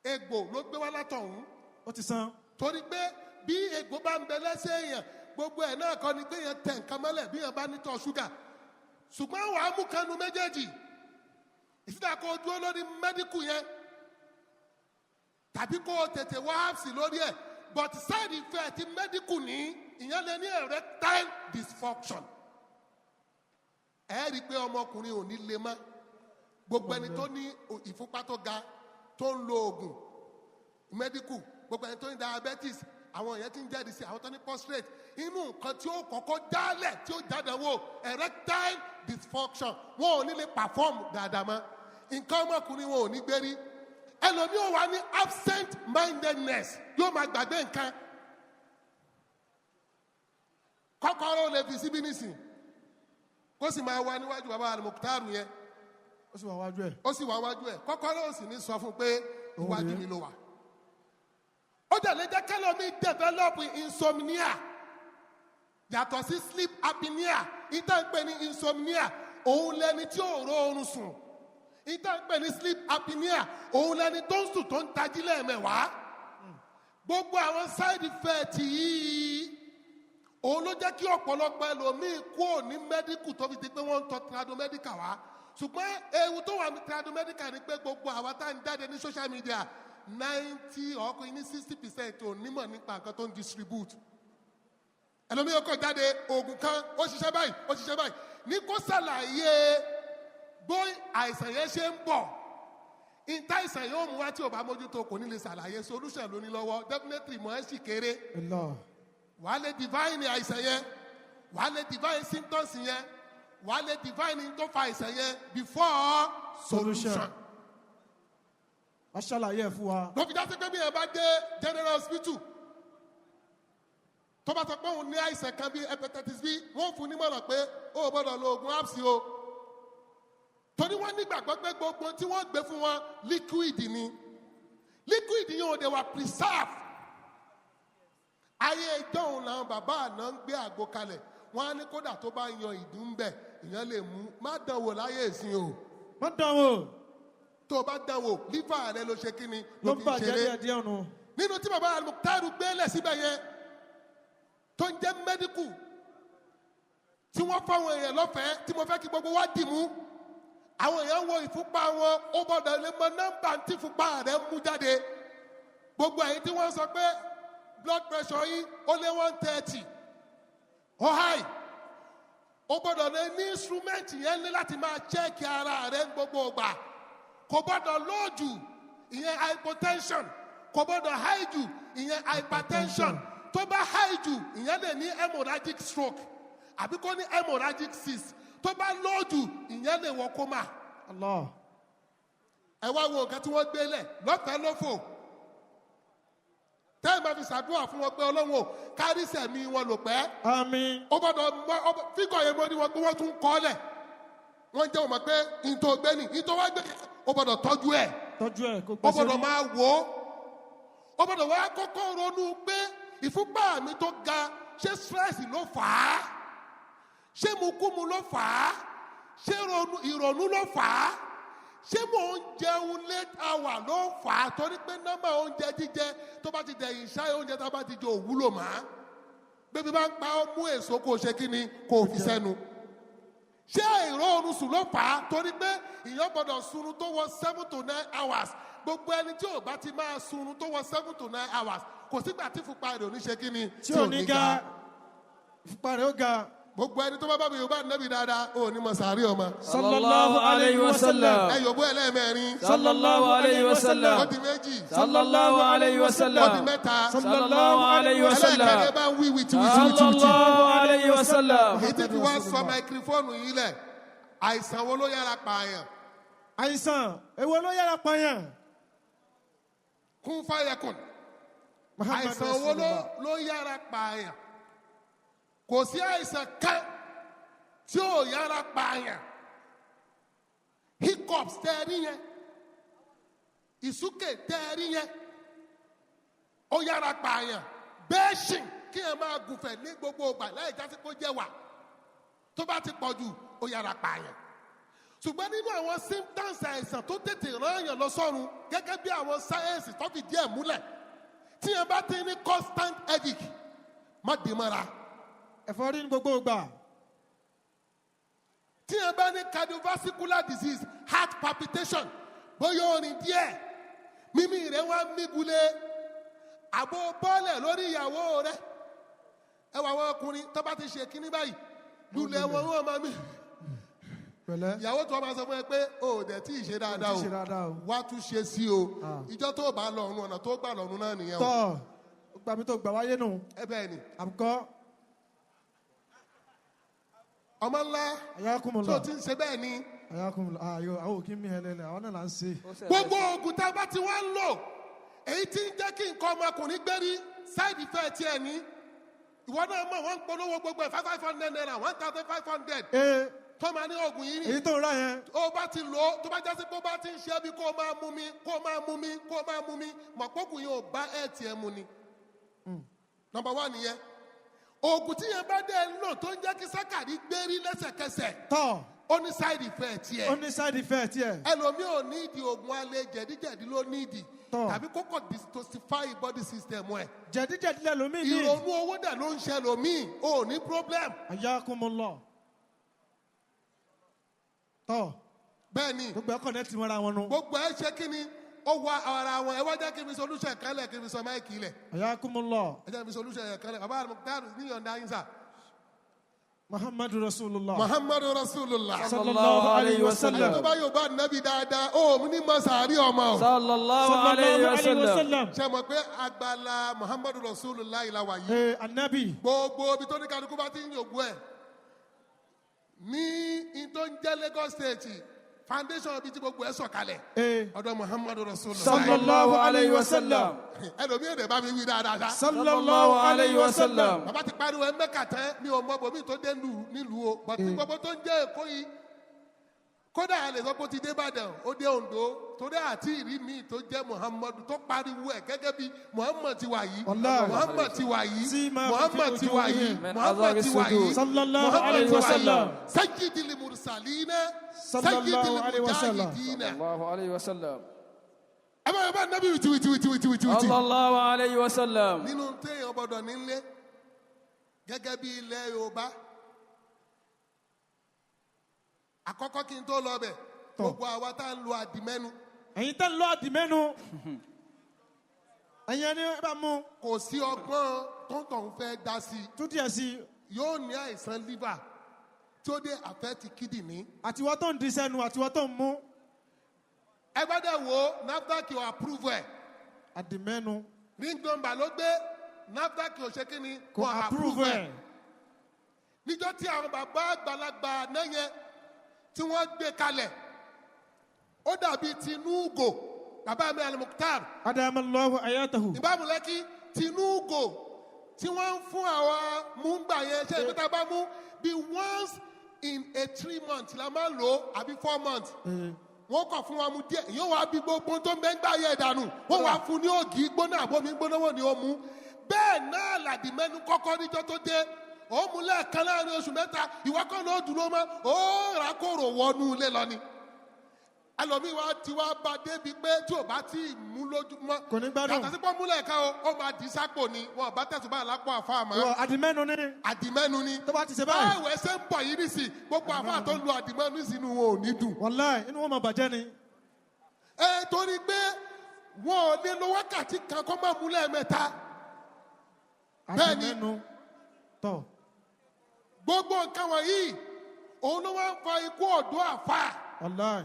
Egbò ló gbé wá látọ̀hún. Ó ti san. Torí pé bí egbò bá ń bẹ lẹ́sẹ̀ èèyàn, gbogbo ẹ̀ náà kọ́ ni pé èèyàn tẹ̀ nǹkan mọ́lẹ̀ bí èèyàn bá nítọ̀ ṣúgà. Ṣùgbọ́n wàá mú kanu méjèèjì ìsídà, kó o dúró lórí medical yẹn tàbí kó o tètè wá herbs lórí ẹ̀. But side effect medical ní, ìyẹn lè ní erectile dysfunction. Ẹ rí i pé ọmọkùnrin ò ní lè mọ́. Gbogbo ẹni tó ní ìfúnpá tó ga tó ń lo oògùn medical, gbogbo ẹni tó ní diabetes, àwọn èèyàn ti ń jáde sí, àwọn tó ní prostate, inú nǹkan tí ó kọ́kọ́ dálẹ̀ tí ó jáde wò, erectile dysfunction. Wọn ò ní lè perform dáadáa mọ́, nǹkan ọmọkùnrin wọn ò ní gbérí. Ẹlòmíì ò wá ní absent mindedness, yóò máa gbàgbé nǹkan. Kọ́kọ́rọ́ ò lè fi síbí nísìn. Kó sì máa wá níwájú bàbá Al-Mukhtar yẹn. Ó sì wà wájú ẹ̀. Ó sì wá wájú ẹ̀. Kọ́kọ́rọ́ ò sì ní sọ fún pé iwájú mi ló wà. Ó dẹ̀ lè jẹ́ kẹ́lòmíì develop insomnia. Yàtọ̀ sí sleep apnea, ìta ń pè ní insomnia, òun lẹni tí ò ró oorun sùn. Ìta ń pè ní sleep apnea, òun lẹni tó ń sùn tó ń tají lẹ́ẹ̀mẹ̀wàá. Gbogbo àwọn side effect yìí, òun ló jẹ́ kí ọ̀pọ̀lọpọ̀ ẹlòmíì kúrò ní medical tó fi di pé wọ́n ń tọ́ tradomedical wá. Ṣùgbọ́n ewu tó wà ní tradomedical ni pé gbogbo àwa tá ń jáde ní social media, 90 ọkùnrin ní 60% ò nímọ̀ nípa nǹkan tó ń distribute. Ẹlòmíì ó kàn jáde, oògùn kan ó ṣiṣẹ́ báyìí, ó ṣiṣẹ́ báyìí, ní kó ṣàlàyé bó àìsàn yẹn ṣe ń bọ̀, ìta àìsàn yóò mú wá tí ò bá mójútó, kò ní lè ṣàlàyé solution ló ní lọ́wọ́. Definitely mọ̀ ẹ́ sì kéré. Allah. Wàá lè define àìsàn yẹn, wàá lè define symptoms yẹn, wàá lè define tó fa àìsàn yẹn before solution. Solution. Wàá ṣàlàyé ẹ̀ fún wa. Ló fi já sí pé bí ẹ bá dé general hospital, tó bá sọ pé òun ní àìsàn kan bíi hepatitis B, wọ́n fún nímọ̀ràn pé ó gbọ́dọ̀ lo oògùn apsi o, torí wọ́n nígbàgbọ́ pé gbogbo tí wọ́n gbé fún wọn liquid ni. Liquid yẹn ò dẹ̀ wà preserve. Ayé ẹjọ́ òun làwọn bàbá àná ń gbé àgbo kalẹ̀, wọ́n á ní kódà tó bá yan ìdun bẹ̀, ìyẹn lè mú. Má dánwò láyé ìsìn o. Má dánwò. Tó o bá dánwò, liver rẹ ló ṣe kí ni? Ló Ló ń fi ń bàjẹ́ ṣeré. díẹ̀ díẹ̀ nù. Nínú tí bàbá Al-Mukhtar gbélé síbẹ̀ yẹn tó ń jẹ́ medical tí wọ́n fáwọn èèyàn lọ́fẹ̀ẹ́, tí mo fẹ́ kí gbogbo wa dì mú, àwọn èèyàn wo ìfúnpá wọn, ó gbọ́dọ̀ lè mọ nọ́mbà tí ìfúnpá rẹ̀ mú jáde. Gbogbo ẹ̀yin tí wọ́n sọ pé blood pressure yín ó lé 130, ó high, ó gbọ́dọ̀ lè ní instrument yẹn ní láti máa check ara rẹ̀ ní gbogbo ìgbà. Kò gbọ́dọ̀ low jù, ìyẹn hypotension. Kò gbọ́dọ̀ high jù, ìyẹn hypertension. Tó bá high jù, ìyẹn lè ní hemorrhagic stroke àbí kó ní hemorrhagic cyst. Tó bá low jù, ìyẹn lè wọ coma. Allah. Ẹ wá wo nǹkan tí wọ́n gbé lẹ̀ lọ́fẹ̀ẹ́ lófò, tẹ́ẹ̀ máa fi ṣàdúrà fún wọn pé Ọlọ́run ò kárí sẹ̀mí wọn lò pẹ́. Àmín. Ó gbọ́dọ̀ mọ fígọ̀ yẹn mọ́ ní wọn pé wọ́n tún kọ́ lẹ̀, wọ́n jẹ́ wọn mọ̀ pé ìtò gbé ní ìtò wá gbé, ó gbọ́dọ̀ tọ́jú ẹ̀. Tọ́jú ẹ̀ kó Ó gbèsè. gbọ́dọ̀ máa wò ó. Ó gbọ́dọ̀ wá kọ́kọ́ ronú pé ìfúnpá mi tó ga, ṣé stress ló fà á? Ṣé mukúmu ló fà á? Ṣé ìrònú ló fà á? Ṣé mò ń jẹun late hour ló fà á? Torí pé nọ́mbà oúnjẹ jíjẹ tó bá ti dẹ̀yìn ṣáà, oúnjẹ tó bá ti jẹ òwúlò mọ́. Bébí bá ń pa ọ́, mú èso kó o ṣe kí ni, kó o fi sẹ́nu. Ṣé àìró oorun sùn ló fà á? Torí pé ìyẹn gbọ́dọ̀ sunrun tó wọ 7 to 9 hours. Gbogbo ẹni tí ò bá ti máa sunrun tó wọ 7 to 9 hours, kò sígbà tí ìfúnpá rẹ̀ ò ní ṣe kí ni? Tí ò ní ga, ìfúnpá rẹ̀ ó ga. Gbogbo ẹni tó bá bá mi Yorùbá nẹ́bí dáadáa, ò ní mọ sàárì ọmọ. Sallallahu alayhi wa sallam. Ẹ yòbó ẹlẹ́ẹ̀mẹ́rin. Sallallahu alayhi wa sallam. Ó di méjì. Sallallahu alayhi wa Ó di sallam. mẹ́ta. Sallallahu alayhi wa sallam. Ẹlẹ́ẹ̀kẹ́rin, bá ń wí wìtí wìtí wìtí wìtí. Sallallahu alayhi wa sallam. Èyí tí fi wá sọ microphone yìí lẹ̀, àìsàn wo ló yára pààyàn? Àìsàn èwo ló yára pààyàn? Kún fáyẹkùn. Muhammad Àìsàn wo ló Rasulullah. ló yára pààyàn? Kò sí àìsàn kan tí ò yára pààyàn. Hiccups tẹ́ ẹ rí yẹn, ìsúkè tẹ́ ẹ rí yẹn, ó yára pààyàn. Bẹ́ẹ̀sìn kí ẹ máa gùnfẹ̀ ní gbogbo ìgbà láì jásí kó jẹ́ wà, tó bá ti pọ̀ jù, ó yára pààyàn. Ṣùgbọ́n nínú àwọn symptoms àìsàn tó tètè rán èèyàn lọ sọ́run, gẹ́gẹ́ bí àwọn sáyẹ́ǹsì tó fi díẹ̀ múlẹ̀, tí yẹn bá ti ní constant headache, má dé mọ́ra. Ẹ̀fọ́rí ní gbogbo ìgbà. Tí yẹn bá ní cardiovascular disease, heart palpitation, bóyá orin díẹ̀, mímí rẹ̀ wá mígulé, àbò bọ́ọ̀lẹ̀ lórí ìyàwó rẹ̀. Ẹ wà, àwọn ọkùnrin tó bá ti ṣe kíní báyìí lulẹ̀ wọn, wọ́n máa mí. Pẹ̀lẹ́. Ìyàwó tó máa sọ fún ẹ pé o ò dẹ̀ tí ì ṣe dáadáa. O ò tí ì ṣe O dáadáa o. wá tún ṣe sí o. Ah. Ìjọ tó bá lọ ọ̀run, ọ̀nà tó gbà lọ́run náà nìyẹn o. Tọ́ gbà mí tó gbà wáyé nù. Ẹ bẹ́ẹ̀ ni. Àbùkọ́. Ọmọ ńlá Ayakumullah. tó ti ń ṣe bẹ́ẹ̀ ni. Ayakumullah. Ayo, àwọn òkè mi hẹlẹlẹ, àwọn náà là ń ṣe. Gbogbo oògùn tá a bá ti wá ń lò, èyí tí ń jẹ́ kí nǹkan ọmọkùnrin gbérí, side effect ẹ̀ ní. Ìwọ náà mọ̀, wọ́n ń polówó gbogbo ẹ̀, 500 naira, 1,500. Ee. Tó máa ní oògùn yìí ni Èyí tó ń rà yẹn. Ó bá ti lò ó, tó bá jásí pé ó bá ti ń ṣe bí kó máa mú mi, kó máa mú mi, kó máa mú mi, mọ̀ pógùn yìí ò bá ẹ̀ tiẹ̀ mu ni. Number one nìyẹn. Oògùn tí yẹn bá dẹ̀ ń lò tó ń jẹ́ kí sákàrí gbérí lẹ́sẹ̀kẹsẹ̀, Tọ́. ó ní side effect Ó yẹ. ní side effect yẹ. Ẹlòmíì ò ní ìdí oògùn alẹ́, jẹ̀díjẹ̀dí ló ní ìdí, Tọ́. tàbí kókò detoxify body system ẹ̀. Jẹ̀díjẹ̀dí lẹ́lòmíì ní. Ìrònú owó dẹ̀ ló ń ṣe ẹlòmíì, ò ní problem. Ayakumullah. Tọ́. Bẹ́ẹ̀ ni. Gbogbo ẹ̀ connect mọ́ra wọn nu. Gbogbo ẹ ṣe kí ni, ó wá ara wọn. Ẹ wá jẹ́ kí n fi solution kan lẹ̀, kí n fi sọ mic lẹ̀. Ayakumullah. Ẹ jẹ́ kí n fi solution yẹn kan lẹ̀. Bàbá àlùmọ́tàrù níyọ̀ǹda yín sà. Muhammadu Rasulullah. Muhammadu Rasulullah. Sallallahu alayhi wa Ẹni tó sallam. bá yóò bá nàbí dáadáa, ó mú ní mọ̀sárì ọmọ o. Sallallahu alayhi wa sallam. Ṣe mọ̀ pé agbala Muhammadu Rasulullah ìlà wà yìí? Ee, anabi. Gbogbo ibi tó ní kálukú bá ti ń yògbó ẹ̀ ní in tó ń jẹ́ Lagos State, foundation ibi tí gbogbo ẹ̀ sọ̀kalẹ̀, Ee. ọ̀dọ̀ Muhammadu Rasulullah. Sallallahu alayhi wa sallam. Ẹlòmíì èdè bá mi wí dáadáa sá. Sallallahu alayhi wa sallam. Bàbá ti pariwo ẹ Mẹ́kà tán, mi ò mọ bòmí tó dé nílùú o, bọ̀tí gbogbo tó ń jẹ́ Èkó yìí, kódà a lè sọ pé ó ti dé Ìbàdàn, ó dé Oǹdó, torí àti ìrí mi tó jẹ́ Muhammadu tó pariwo ẹ̀ gẹ́gẹ́ bí Muhammad ti wà yìí. Wallahi. Muhammad ti wà yìí. Sí máa fi Muhammad ti wà yìí. Min Muhammad ti wà yìí. Sallallahu Muhammad alayhi ti wa wà yìí. sallam. Sayyidil mursalina. Sallallahu Sayyidil alayhi wa sallam. mujahidina. Sallallahu alayhi wa sallam. Ẹ bá yẹ bá nábì wìtí wìtí wìtí wìtí wìtí wìtí. Sallallahu alayhi wa sallam. Nínú téèyàn gbọ́dọ̀ nílé gẹ́gẹ́ bí ilẹ̀ Yorùbá, àkọ́kọ́ kí n tó lọ bẹ̀, gbogbo àwa tá ń lo àdìmẹ́nu, Ẹ̀yin tẹ́ ń lọ àdìmẹ́nu. Ẹ̀yin ẹni bá mú. Kò sí ọgbọ́n tó ń tọ̀ ń fẹ́ dá sí i. Tún díẹ̀ sí i. Yóò ní àìsàn liver tí ó dé affect kidney. Àtiwọ́ tó ń di sẹ́nu, àtiwọ́ tó ń mú. Ẹ bá dẹ̀ wo, NAFDAC ò approve ẹ̀. Àdìmẹ́nu. Ring number ló gbé, NAFDAC ò ṣe kí ni? Kò approve ẹ̀. Níjọ́ tí àwọn bàbá àgbàlagbà náà yẹn tí wọ́n gbé kalẹ̀, ó dàbí tinúgò, bàbá mi Alimukhtar. Adamallahu ayatahu. Ìbámu lẹ́kí tinúgò tí wọ́n ń fún àwọn múngbà yẹn, ṣe ìpínlẹ̀ bá mú bí once in a 3 months la máa ń lò ó, àbí 4 months, wọ́n kọ̀ fún wa mu díẹ̀, yóò wá bí gbogbo tó ń bẹ́ ń gbà yẹ dànù, wọ́n wá fún ní ògì gbóná, àbomi gbóná, wọ́n ní ó mú. Bẹ́ẹ̀ náà làdìmẹ́nu kọ́kọ́ níjọ́ tó dé, ó mú lẹ́ẹ̀kan láàrin oṣù 3, ìwọ kọ́ ló dúró mọ́, ó rà kóró wọnú ilé lọ ni. Ẹlòmíì wa ti wá bá débi pé tí ò bá tí ì mú lójúmọ́, Kò ní gbádùn. Yàtọ̀ sí pé ó mú lẹ́ẹ̀kan o, ó máa dì í sápò ni, wọn ò bá tẹ̀sùn bá àlápò àfa àmọ́. Wọ àdìmẹ́nu ní. Àdìmẹ́nu ni. Tó bá ti ṣe báyìí. Báwo ẹ ṣe ń bọ̀ yìí nísì, gbogbo àfa tó ń lu àdìmẹ́nu sínú wọn ò ní dùn. Wàláì, inú wọn máa bàjẹ́ ni. Ẹ torí pé wọn ò lè lo wákàtí kan kó má mú lẹ́ẹ̀mẹ́ta. Bẹ́ẹ̀ni. Àdìmẹ́nu. Tọ́. Gbogbo nǹkan wọ̀nyí òun ló wá ń fa ikú ọ̀dọ́ àfa. Wàláì.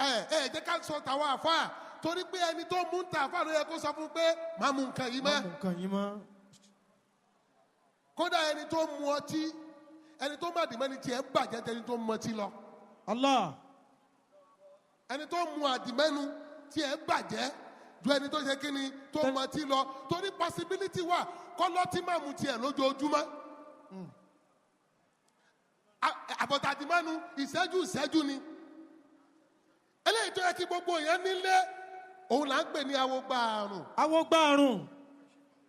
Ẹ ẹ jẹ́ ká sọ tàwọn àfa, torí pé ẹni tó mú ń ta àfa ló yẹ kó sọ fún pé má mú nǹkan yìí Má mọ́. mú nǹkan yìí mọ́. Kódà ẹni tó mu ọtí, ẹni tó má dìmẹ́ni tiẹ̀ bàjẹ́ tẹni tó mu ọtí lọ. Allah. Ẹni tó mu àdìmẹ́nu tiẹ̀ bàjẹ́ ju ẹni tó ṣe kíni tó mu ọtí lọ, torí possibility wà kọ́lọ́tí má mu tiẹ̀ lójoojúmọ́. Àbọ̀tà àdìmẹ́nu ìṣẹ́jú ìṣẹ́jú ni. Eléyìí tó yẹ kí gbogbo èèyàn nílé, òun là ń pè ní awogba àrùn. Awogba àrùn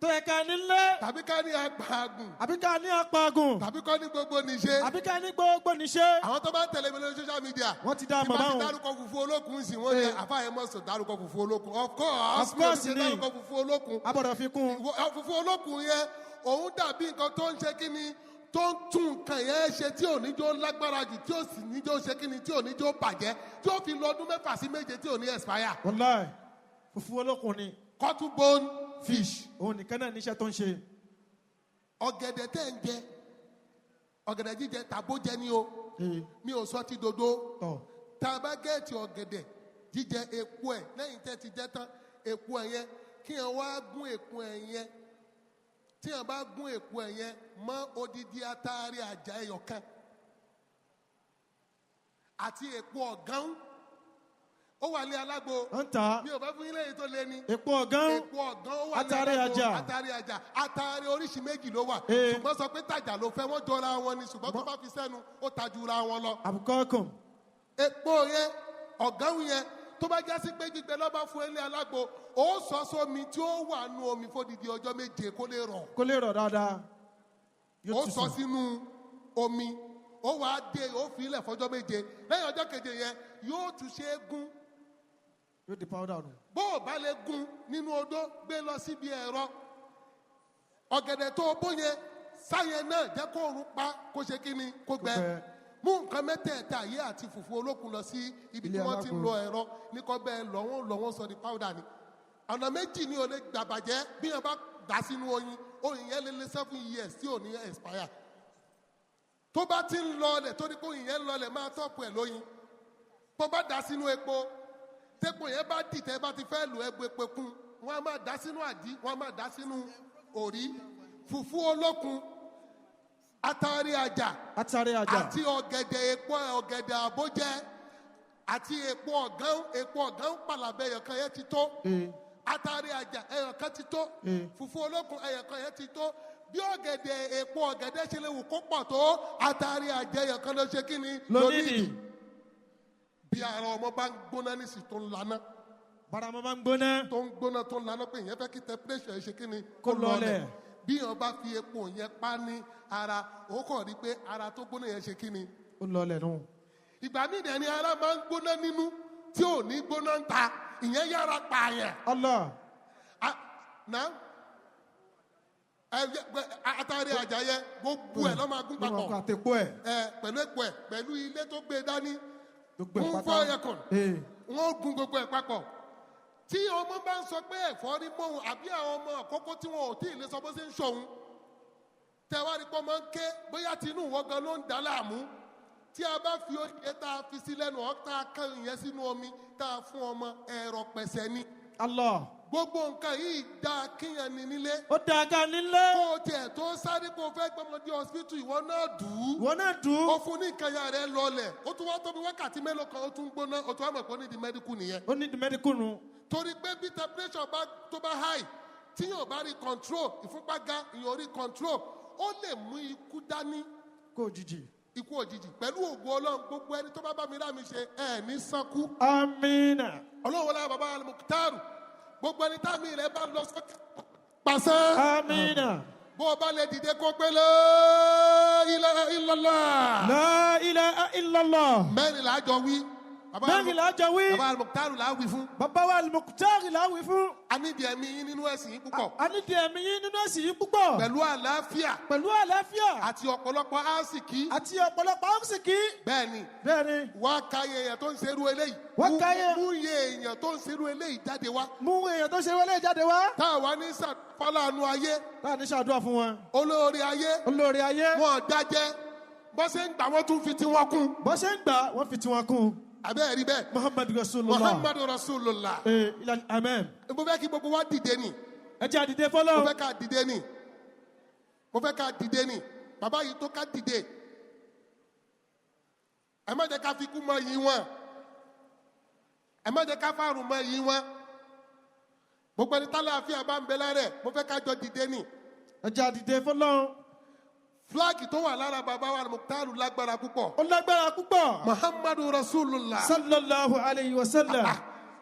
tó yẹ ká nílé. Tàbí ká ní agbáàgùn. Àbí ká ní apagùn. Tàbí kọ́ ní gbogbo níṣe. Àbí ká ní gbogbo níṣe. Àwọn tó bá ń tẹ̀lé mi lórí social media, Wọ́n ti dá tí mọ̀ bá ti báwọn. dárúkọ fùfú olókun sí, wọ́n ní àfáà yẹn mọ̀ sọ dárúkọ fùfú olókun. Of course, Of course mi ò ní ni. ṣe dárúkọ fùfú olókun. Abọ̀dọ̀ fi kún. Fùfú olókun yẹn, òun dàbí nǹkan tó ń ṣe kí ni, tó ń tún nǹkan yẹn ṣe, tí ò ní jó lágbára jù, tí ò sì ní jó ṣe kí ni, tí ò ní jó bàjẹ́, tí ó fi lọ ọdún 6 sí 7 tí ò ní expire. Wàláì. Fùfú olókun ni. Cotton bone fish. Òun nìkan náà níṣẹ́ tó ń ṣe. Ọ̀gẹ̀dẹ̀ tẹ́ ń jẹ, ọ̀gẹ̀dẹ̀ jíjẹ tàbó jẹ ni o, mi ò sọ ti dodo. Tọ́. Tá a bá gẹ̀ẹ́tì ọ̀gẹ̀dẹ̀ jíjẹ, epo ẹ̀, lẹ́yìn tẹ́ ti jẹ tán, epo ẹ̀ yẹn, kí ẹ wá gún epo ẹ̀ yẹn, tí ẹ bá gún epo ẹ̀ yẹn mọ́ odidi atari àjà ẹyọ kan àti epo ọ̀gán, Ó wà ní alágbo. Ń tà. Mi ò fẹ́ fún yín lẹ́yìn tó lé ní. Epo ọ̀gán. Epo ọ̀gán ó wà ní Atare alágbo. àjà. Atare àjà. Atare oríṣi méjì ló wà. Ee. Ṣùgbọ́n sọ pé tàjà ló fẹ́, wọ́n jọra wọn ni, ṣùgbọ́n tó bá fi sẹ́nu, ó ta jura wọn lọ. Àbùkọ́kùn. Epo yẹn, ọ̀gán yẹn, tó bá jásí pé gbígbẹ lọ́ba fún ẹ ní alágbo, ó sọ sómi tí ó wà nú omi fódìdí ọjọ́ 7 kó lè rọ̀. Kó lè rọ̀ dáadáa. Yóò Ó tutù. sọ sínú omi, ó wàá dé, ó fi ilẹ̀ fọjọ́ 7. Lẹ́yìn ọjọ́ keje yẹn, yóò tún ṣe é gún. Yóò di powder nù. Bó o bá lè gún nínú odó, gbé lọ síbi ẹ̀rọ. Ọ̀gẹ̀dẹ̀ tó o bó yẹn sáyẹn náà, jẹ́ kó òrùn pa, kó ṣe kí ni, kó gbẹ. Gbẹ. Mú nǹkan mẹ́tẹ̀ẹ̀ta yìí àti fùfú olókun lọ sí ibi tí Ilé wọ́n ti ń alágbo. lo ẹ̀rọ ní kọ́ bẹ́ẹ̀ lọ, wọ́n lọ, wọ́n sọ di powder ni. Ọ̀nà méjì ni o lè gbà bàjẹ́. Bí yẹn bá dà sínú oyin, oyin yẹn lè lé 7 years tí ò ní expire. Tó bá ti ń lọlẹ̀, tó ní kó oyin yẹn ń lọlẹ̀, máa tọ́pù ẹ̀ lóyin. Tó bá dà sínú epo, tẹ́pọ̀ yẹn bá dìtẹ́, bá ti fẹ́ lò, ẹgbẹ́ epo kún. Wọ́n á máa dà sínú àdí, wọ́n á máa dà sínú òrí. Fùfú olókun, atari àjà, Atare àjà. àti ọ̀gẹ̀dẹ̀, epo ọ̀gẹ̀dẹ̀ àbójẹ àti epo ọ̀gán. Epo ọ̀gán pàlàbẹ̀ ẹyọkan yẹn ti tó. Atari àjà ẹyọkan ti tó. Fùfú olókun ẹyọkan yẹn ti tó. Bí ọ̀gẹ̀dẹ̀, epo ọ̀gẹ̀dẹ̀ ṣe lè wù kó pọ̀ tó, atari àjà ẹyọkan ló ṣe kí ni? Lónídìí. Bí ara ọmọ bá ń gbóná nísì, tó ń laná, Barama máa ń gbóná. tó ń gbóná, tó ń laná, pé ìyẹn fẹ́ kí temperature yẹn ṣe kí ni? Kó lọlẹ̀. Bí yẹn bá fi epo yẹn pa ní ara, ó kàn rí pé ara tó gbóná yẹn ṣe kí ni? Ó lọlẹ̀ nù. Ìgbà míì dẹ̀ ni ara máa ń gbóná nínú tí ò ní gbóná ń ta, ìyẹn yára pààyàn. Allah. Na atari àjà yẹn, gbogbo ẹ̀ lọ́ máa gún papọ̀. Àtẹ̀pọ̀ ẹ̀. Ẹ pẹ̀lú epo ẹ̀, pẹ̀lú ilé tó gbé dání. Gbogbo ẹ̀ Kún pátá. fọ́ọ̀yẹ̀kùn. Ee. Wọ́n gun gbogbo ẹ̀ papọ̀. Tí ọmọ bá ń sọ pé ẹ̀fọ́rí mọ́hun, àbí àwọn ọmọ àkọ́kọ́ tí wọn ò tí ì lè sọ bó ṣe ń ṣòun, tẹwárí pọ́ máa ń ké, bóyá tinú ìwọ gan ló ń dà láàmú, tí a bá fi oúnjẹ tá a fi sí lẹ́nu ọ̀, tá a kán ìyẹn sínú omi, tá a fún ọmọ, ẹ̀rọ pẹ̀sẹ̀ ni. Allah. Gbogbo nǹkan yìí dáa kíyàn ní nílé. Ó dáa ká nílé. Kó o tiẹ̀ tó sáré kó o fẹ́ gbọ́mọdé hospital, ìwọ náà dùn ún. Ìwọ náà dùn. Ó fún ní nǹkan ya rẹ lọlẹ̀, ó tún wá tóbi wákàtí mélòó kan, ó tún gbóná, ó tún wá mọ̀ pé ó ní di medical nìyẹn. Ó ní di medical nù. Torí pé bí temperature bá tó bá high, tí yóò bá rí control, ìfúnpá ga, ìyóò rí control, ó lè mú ikú dání. Kó òjijì. Ikú òjijì. Pẹ̀lú ògo Ọlọ́run, gbogbo ẹni tó bá bá mi rá mi ṣe ẹ̀ ní sánkú. Amina. Ọlọ́run wọlé bàbá Al-Mukhtar, gbogbo ẹni táàmì rẹ bá lọ sókè pàṣẹ. Amina. Bó o bá lè dìde, kó pé la ilaha illallah. La ilaha illallah. Mẹ́rin là á jọ wí. Bàbá Mẹ́rin là á jọ wí. Bàbá Al-Mukhtar là á wí fún. Bàbá wa Al-Mukhtar là á wí fún. A nídìí ẹ̀mí yín nínú ẹ̀sìn yín púpọ̀. A nídìí ẹ̀mí yín nínú ẹ̀sìn yìí púpọ̀. Pẹ̀lú àlàáfíà. Pẹ̀lú àlàáfíà. Àti ọ̀pọ̀lọpọ̀ àásìkí. Àti ọ̀pọ̀lọpọ̀ àásìkí. Bẹ́ẹ̀ni. Bẹ́ẹ̀ni. Wá káyé èèyàn tó ń ṣerú eléyìí. Wá káyé. Mú iye èèyàn tó ń ṣerú eléyìí jáde wá. Mú èèyàn tó ṣerú eléyìí jáde wá. Tá a wá ní sàfàlànù ayé. Tá a ní ṣàdúrà fún wọn. Olórí ayé. Olórí ayé. Wọn dájẹ́. Bó ṣe ń gbà, wọ́n tún fi tiwọn kún. Bó ṣe ń gbà, wọ́n fi tiwọn kún. Àbẹ́ rí bẹ́ẹ̀. Muhammadu Rasulullah. Muhammadu Rasulullah. Ee ilà amen. Mo fẹ́ kí gbogbo wa dìde ni. Ẹ jẹ́ àdìde fọlọ́. Mo fẹ́ ká dìde ni. Mo fẹ́ ká dìde ni. Bàbá yìí tó ká dìde. Ẹ má jẹ́ ká fi kú mọ yìí wọn. Ẹ má jẹ́ ká fàrùn mọ yìí wọn. Gbogbo ẹni tálàáfíà bá ń bẹ lára ẹ̀, mo fẹ́ ká jọ dìde ni. Ẹ jẹ́ àdìde fọlọ́. Fúláàgì tó wà lára bàbá wa Al-Mukhtar lágbára púpọ̀. Ó lágbára púpọ̀. Muhammadu Rasulullah. Sallallahu alayhi wa sallam.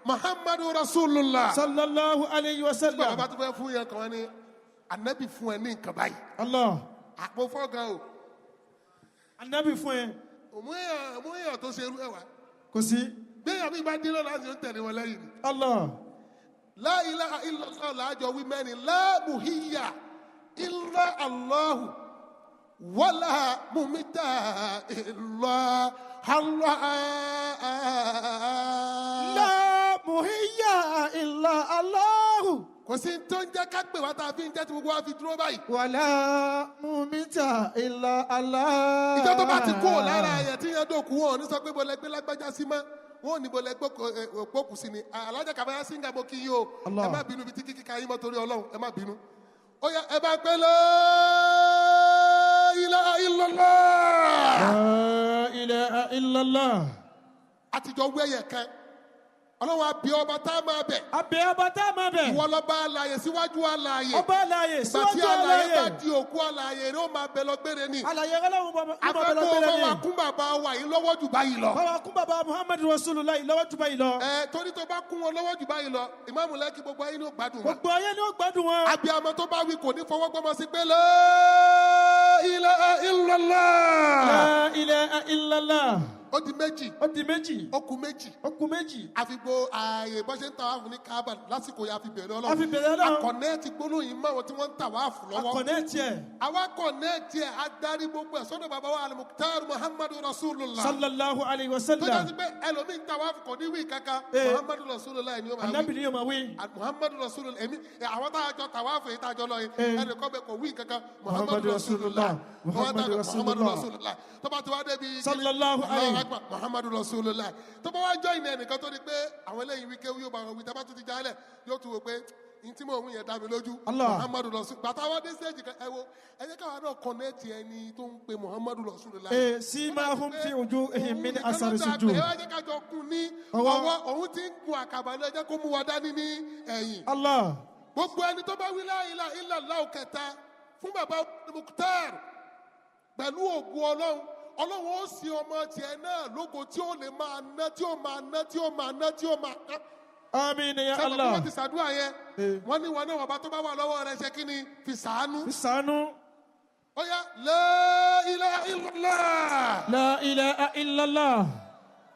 Muhammadu Rasulullah. Sallallahu alayhi wa sallam. Bàbá tó fẹ́ fún yẹn kan wọ́n ní anabi fún ẹ ní nǹkan báyìí. Allah. Àpò fọ́gàn o. Anabi fún ẹ. Mú èèyàn tó ṣe irú ẹ wá. Kò sí. Gbéyàwó mi bá dín lọ́la, ṣe ń tẹ̀lé wọn lẹ́yìn ni. Allah. La ilaha illallah làájọ wí mẹ́rin. La muhiya illa Allahu wala mumita illa Allah. La muhiya illa Allahu. Kò sí tó ń jẹ́ ká pè wá tá a fi ń jẹ́ tí gbogbo wa fi dúró báyìí. Wala mumita illa Allah. Ìjọ tó bá ti kú lára ẹ̀yẹ tí yẹn dòkú, wọn ò ní sọ pé bọ́lẹ̀ gbé lágbájá sí mọ́, wọn ò ní bọ́lẹ̀ gbókù sí ni. Alájà Kàbáyá Síngà, mo kí yín o. Allah. Ẹ má bínú bí tí kíkí ka yín mọ́ torí Ọlọ́run, ẹ má bínú. Ó yá, ẹ bá pẹ́ la ilaha illallah. La ilaha illallah. Àtijọ́ wẹ́yẹ̀ kan. Ọlọ́run, àbí ọba tá a máa bẹ̀. Abẹ́ ọba tá a máa bẹ̀. Ìwọ lọ́ba alààyè síwájú alààyè. Ọba alààyè Ìgbà tí síwájú alààyè bá alààyè. di òkú, alààyè rẹ̀ ó máa bẹ lọ gbére ni. Alààyè Ọlọ́run bọ̀ Afẹ́kọ̀ọ́ bọ̀ bá lọ́gbẹ̀rẹ̀ wa ni. kún bàbá wa yìí lọ́wọ́ jù báyìí lọ. Báwa kún bàbá Muhammadu Rasulullah lọ́wọ́ jù báyìí lọ. Ẹ torí tó bá kún wọn lọ́wọ́ jù báyìí lọ, Ìmáàmù Lẹ́kì, gbogbo ayé ní ó gbádùn wọn. Gbogbo ayé ni ó gbádùn wọn. Abiyamọ tó bá wí kò ní fọwọ́ gbọ́mọ sí pé la ilaha illallah. La ilaha illallah. Ó di méjì. Ó di méjì. Ó kù méjì. Ó kù méjì. Àfi gbo ààyè bó ṣe ń tàwáàfù ní Kaaba lásìkò yà fi bẹ̀rẹ̀ Ọlọ́run. A fi bẹ̀rẹ̀ Ọlọ́run. A connect gbólóhùn yìí máwọn tí wọ́n ń tàwáàfù lọ́wọ́. A connect ẹ̀. Àwa connect ẹ̀, adarí gbogbo ẹ̀ sọ́dọ̀ bàbá wa Al-Mukhtar Muhammadu Rasulullah. Sallallahu alayhi wa Tó sallam. jẹ́ sí pé ẹlòmíì ń tàwáàfù kò ní wí kankan. Muhammadu Rasulullah ni ó máa wí. Anabi ni yóò máa wí. Muhammadu Rasulullah. Èmi àwọn tá a jọ tàwáàfù yìí tá a jọ lọ yìí, ẹnì kan bẹ kò wí kankan. Muhammadu Rasulullah, Muhammadu Muhammadu Rasulullah. Rasulullah. Tó bá ti wá débi Sallallahu alayhi. Allahu Akbar, Muhammadu Rasulullah. Tó bá wá jọ ìní ẹnìkan tó di pé àwọn eléyìí wí kéwú, yóò bá wọn wí. Tá bá tún ti jálẹ̀, yóò tún wò pé n tí mò ń wí yẹn dá mi lójú. Allah. Muhammadu Rasul. Bàtà wá dé stage kan, ẹ wo, ẹ jẹ́ káwa náà connect ẹni tó ń pe Muhammadu Rasulullah. Simahum fi wujuhihim min asari sujud. Ẹ wá jẹ́ ká jọ kún ní Ọwọ́. ọwọ́. Òun ti ń gun àkàbà lọ, ẹ jẹ́ kó mú wa dání ní ẹ̀yìn. Allah. Gbogbo ẹni tó bá wí la ilaha illallah kẹta fún bàbá Mukhtar, pẹ̀lú ògùn Ọlọ́run, Ọlọ́run ó sì ọmọ tiẹ̀ náà lógo tí ó lè máa ná, tí ó máa ná, tí ó máa ná, tí ó máa ná. Àmín ya Sábà bí Allah. wọ́n ti ṣàdúrà yẹn, wọ́n ní wọn náà, wọ́n bá tó bá wà lọ́wọ́ rẹ̀, ṣe kí ni? Fi sàánú. Fi ṣàánú. Ó yá, la ilaha illallah. La ilaha illallah.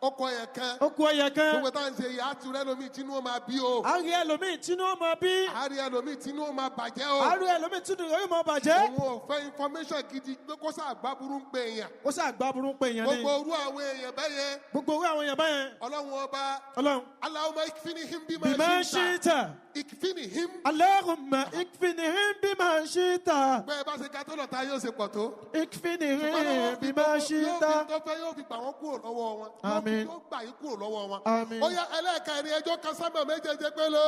Ó kọ yẹn kan. Ó kú ẹyẹ kan. Gbogbo táwọn ṣe yìí, á tu rẹ lómi tínú ó máa bí o. A rí ẹlòmíì tínú ó máa bí. Á rí ẹlòmíì tínú ó máa bàjẹ́ o. A rí ẹlòmíì tínú yóò máa bàjẹ́. Òun ò fẹ́ information gidi pé kó sáà gbá burú ń pe èèyàn. Ó sì àgbà burú pé èèyàn ni. Gbogbo orú àwọn èèyàn bẹ́yẹn, Gbogbo owó àwọn èèyàn báyẹn. Ọlọ́run ọba, Ọlọ́run. Allahumma ikfinihim bima Bima shi'ta. shi'ta. Ikfinihim. Allahumma ikfinihim bima shi'ta. Bẹ́ẹ̀ bá ṣe ga tó lọ́ta yóò ṣe pọ̀ tó. Ikfinihim bima shi'ta. Yóò fi tó fẹ́, yóò fi gbà wọ́n kúrò lọ́wọ́ wọn. Yóò fi- Àmín. Yóò gbà yín kúrò lọ́wọ́ wọn. Àmín. Ó yá, ẹlẹ́ẹ̀kẹrin, ẹjọ́ kan sábà méjèèjì pé la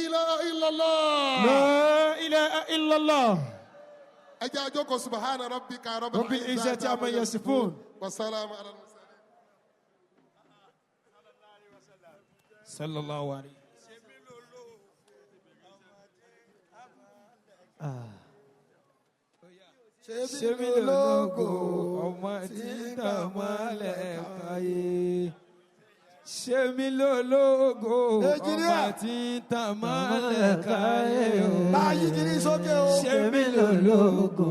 ilaha illallah. La ilaha illallah. Ẹ jẹ́ àjókòó. Subhana rabbika rabbil Rabbil izzati amma yasifun. Wa salamun ala al-mursalin. Sallallahu alayhi. Ṣé mi lógo Ọmọ tí ń tàn mọ́lẹ̀ káyé. Ṣé mi lólógo ọmọ Nàìjíríà. tí ń tàn mọ́lẹ̀ káyé o. Bá a yí kiri sókè o. Ṣé mi lólógo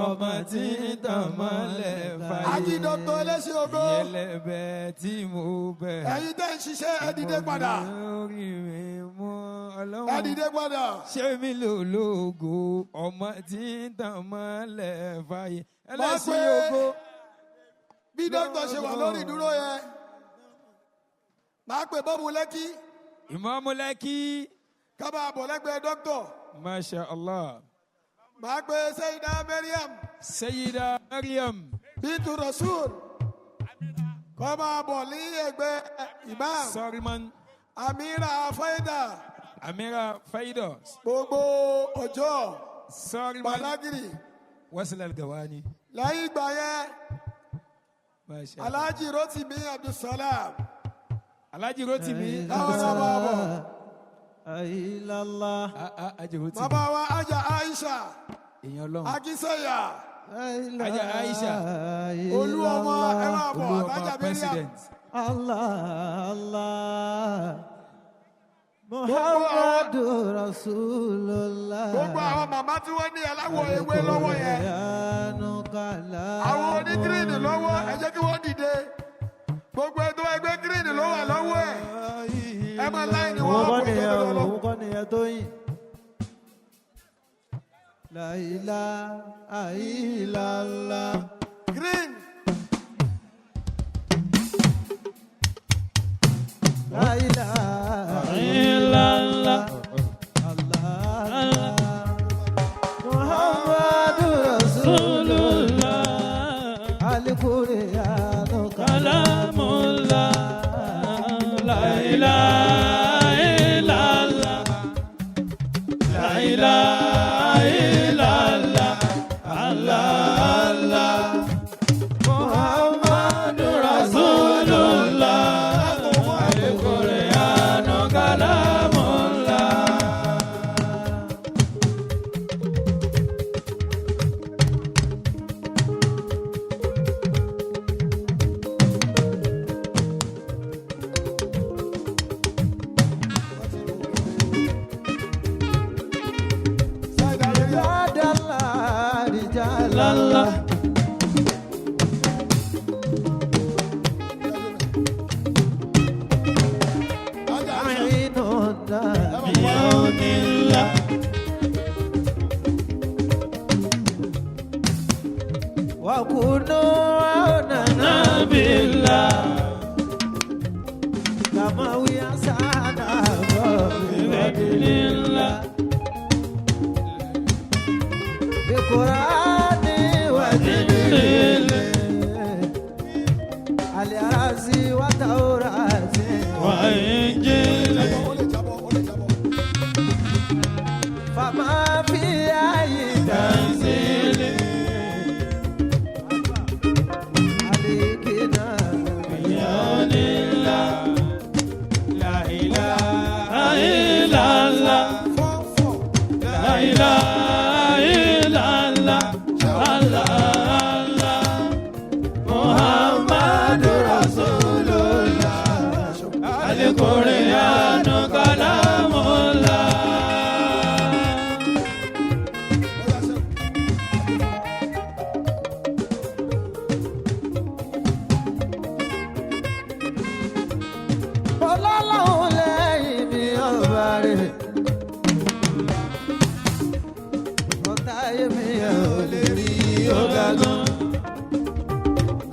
ọmọ tí ń tàn mọ́lẹ̀ fàyè. Ají Dr. Ẹlẹ́sìn Ògo. Ìyẹlẹbẹ tí mo bẹ̀. Ẹ̀yin tẹ́ ń ṣiṣẹ́, ẹ dìde padà. Lórí mi mú Ẹ Ọlọ́run. dìde padà. Ṣé mi lólógo ọmọ tí ń tàn mọ́lẹ̀ fàyè. Ẹlẹ́sìn pé- ògo. Bí dókítà ṣe wà lórí ìdúró yẹn, máa pè bọ́ọ̀mù Lẹ́kí Ìmáàmù Lẹ́kì. ká máa bọ̀ lẹ́gbẹ̀ẹ́ dókítà. Masha Allah. Máa pè Seyida Mariam Sayyida Maryam. Bintu Rasul kó máa bọ̀ ní ẹgbẹ́ imam. Sọ́rímán. Amira Faida. Amira Faido. Gbogbo ọjọ́ Sọ́rímán. Balagiri. Wasil Al-Gawani. Lẹ́yìn ìgbà yẹn, Masha Allah. Alhaji Rotimi Abdulsalam Alhaji Rotimi. káwọn náà máa bọ̀. Illallah. Ah, ah, Alhaji Rotimi. Bàbá wa Aja Aisha Èèyàn Ọlọ́run. Akínsẹ̀yà. Aja Aisha. Olú ọmọ, ẹ máa bọ̀. Olúọmọ Àtàjà Mariam. president. Allah Allah. Muhammadu Rasulullah. Gbogbo àwọn màmá tí wọ́n ní aláwọ̀ ewé lọ́wọ́ yẹn, àwọn oní green lọ́wọ́, ẹ jẹ́ kí wọ́n dìde. Gbogbo ẹni tó bá gbé green ló wà lọ́wọ́ ẹ̀, ẹ máa láì ní Òun wọ́n kọ́ kó nìyẹn ìjọba o, lọ. òun kọ́ nìyẹn tó yìn. La ilaha illallah. Green. La ilaha illallah. Allah Allah. Muhammadu Rasulullah. Al-Qur'anu Kalamullah. La ilaha illallah. La ilaha illallah. Allah Allah. Muhammadu Rasulullah. Kunu aonana billah. Kama wi asana Bifadlillah. Bi Qur'ani wa Jibril. Al-Arazi wa Taurati. Wa Injil. Ó lè jábọ́, ó lè jábọ́. Fama fi ayi Tanzil. alikina. Yalillah. La ilaha illallah. Four four. La ilaha illallah. Allah, Allah. Muhammadu Rasulullah. Al-Qur'anu kalamullah. Ó yá ṣe. Ọlọ́lọ́hun lẹ́yìn mi ọba rẹ̀. Ọ̀tá ayé mi ò lè rí ọ̀gá gan.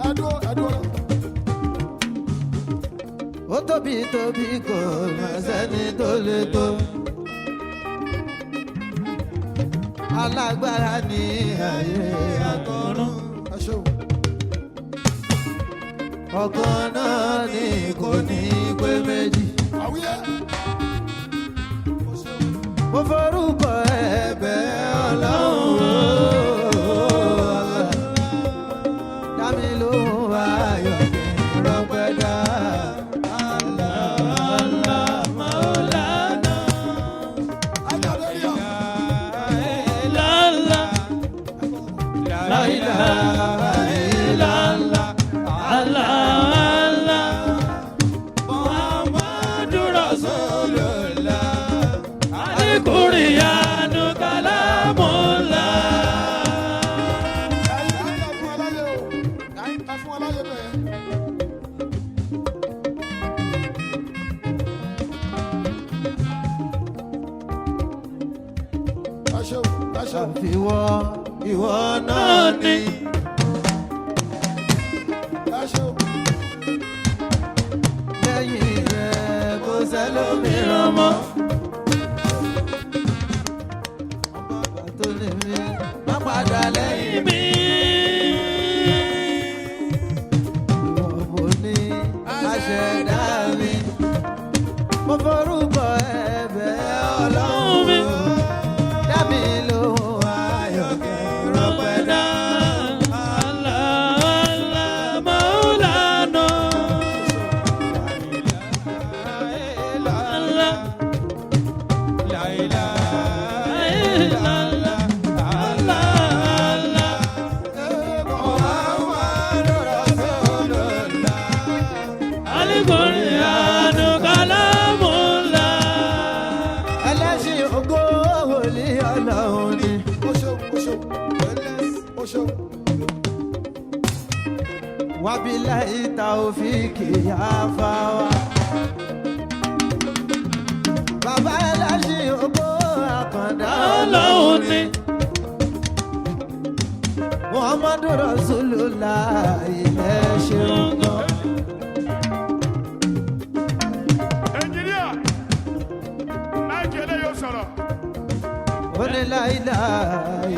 Ẹ dúró, ẹ dúró. Ó tóbi tóbi kò má sẹ́ni tó lè tó. Alágbára ní ayé àtọ̀run. Ẹ ṣeun. Ọ̀kan náà ni kò ní pé méjì. Àwíyé. Ó ṣeun. Mo forúkọ ẹ̀bẹ̀ Ọlọ́run. Dá mi lóhùn ayọ̀ kí n rọpẹ́ dá. Allah, Maulana. Ajá lórí ọ̀. Illallah. La ilaha illallah. Allah, Allah. Muhammadu Rasulullah. Al-Qur'anu kalamullah. Ẹ̀yin ajá fún aláyé o. Ẹ̀yin ẹ fún aláyé bẹ́ẹ̀. Ẹ ṣeun, ẹ ṣeun. Àfiwọ́ ìwọ náà ni. Ẹ ṣeun. Lẹ́yìn rẹ̀ kò sẹ́lómìíràn mọ́. Ọba tó lè mi má padà lẹ́yìn Mi. ìwọ mo ní aṣẹ̀dá mi. Mo forúkọ ẹ̀bẹ̀ Ọlọ́run mi. Dá mi lóhùn ayọ̀ kí n rọpẹ́ dá. Allah, Allah, Maulana. Allah. La ilaha illallah. Allah, Allah. Al-Qur'anu kalamullah. Ẹlẹ́sìn ògo wòlíì Ọlọ́run ni. Ó ṣeun, ó ṣeun. Ó ṣeun. Wabilahi taofiki afawa. Bàbá ẹlẹ́sìn ògo àkàndá Ọlọ́run ni. Muhammadu Rasulullah ilẹ̀ ṣeun gan. Ẹnjiníà, máìkì eléyìí ó sọ̀rọ̀. Ó ní láìláì.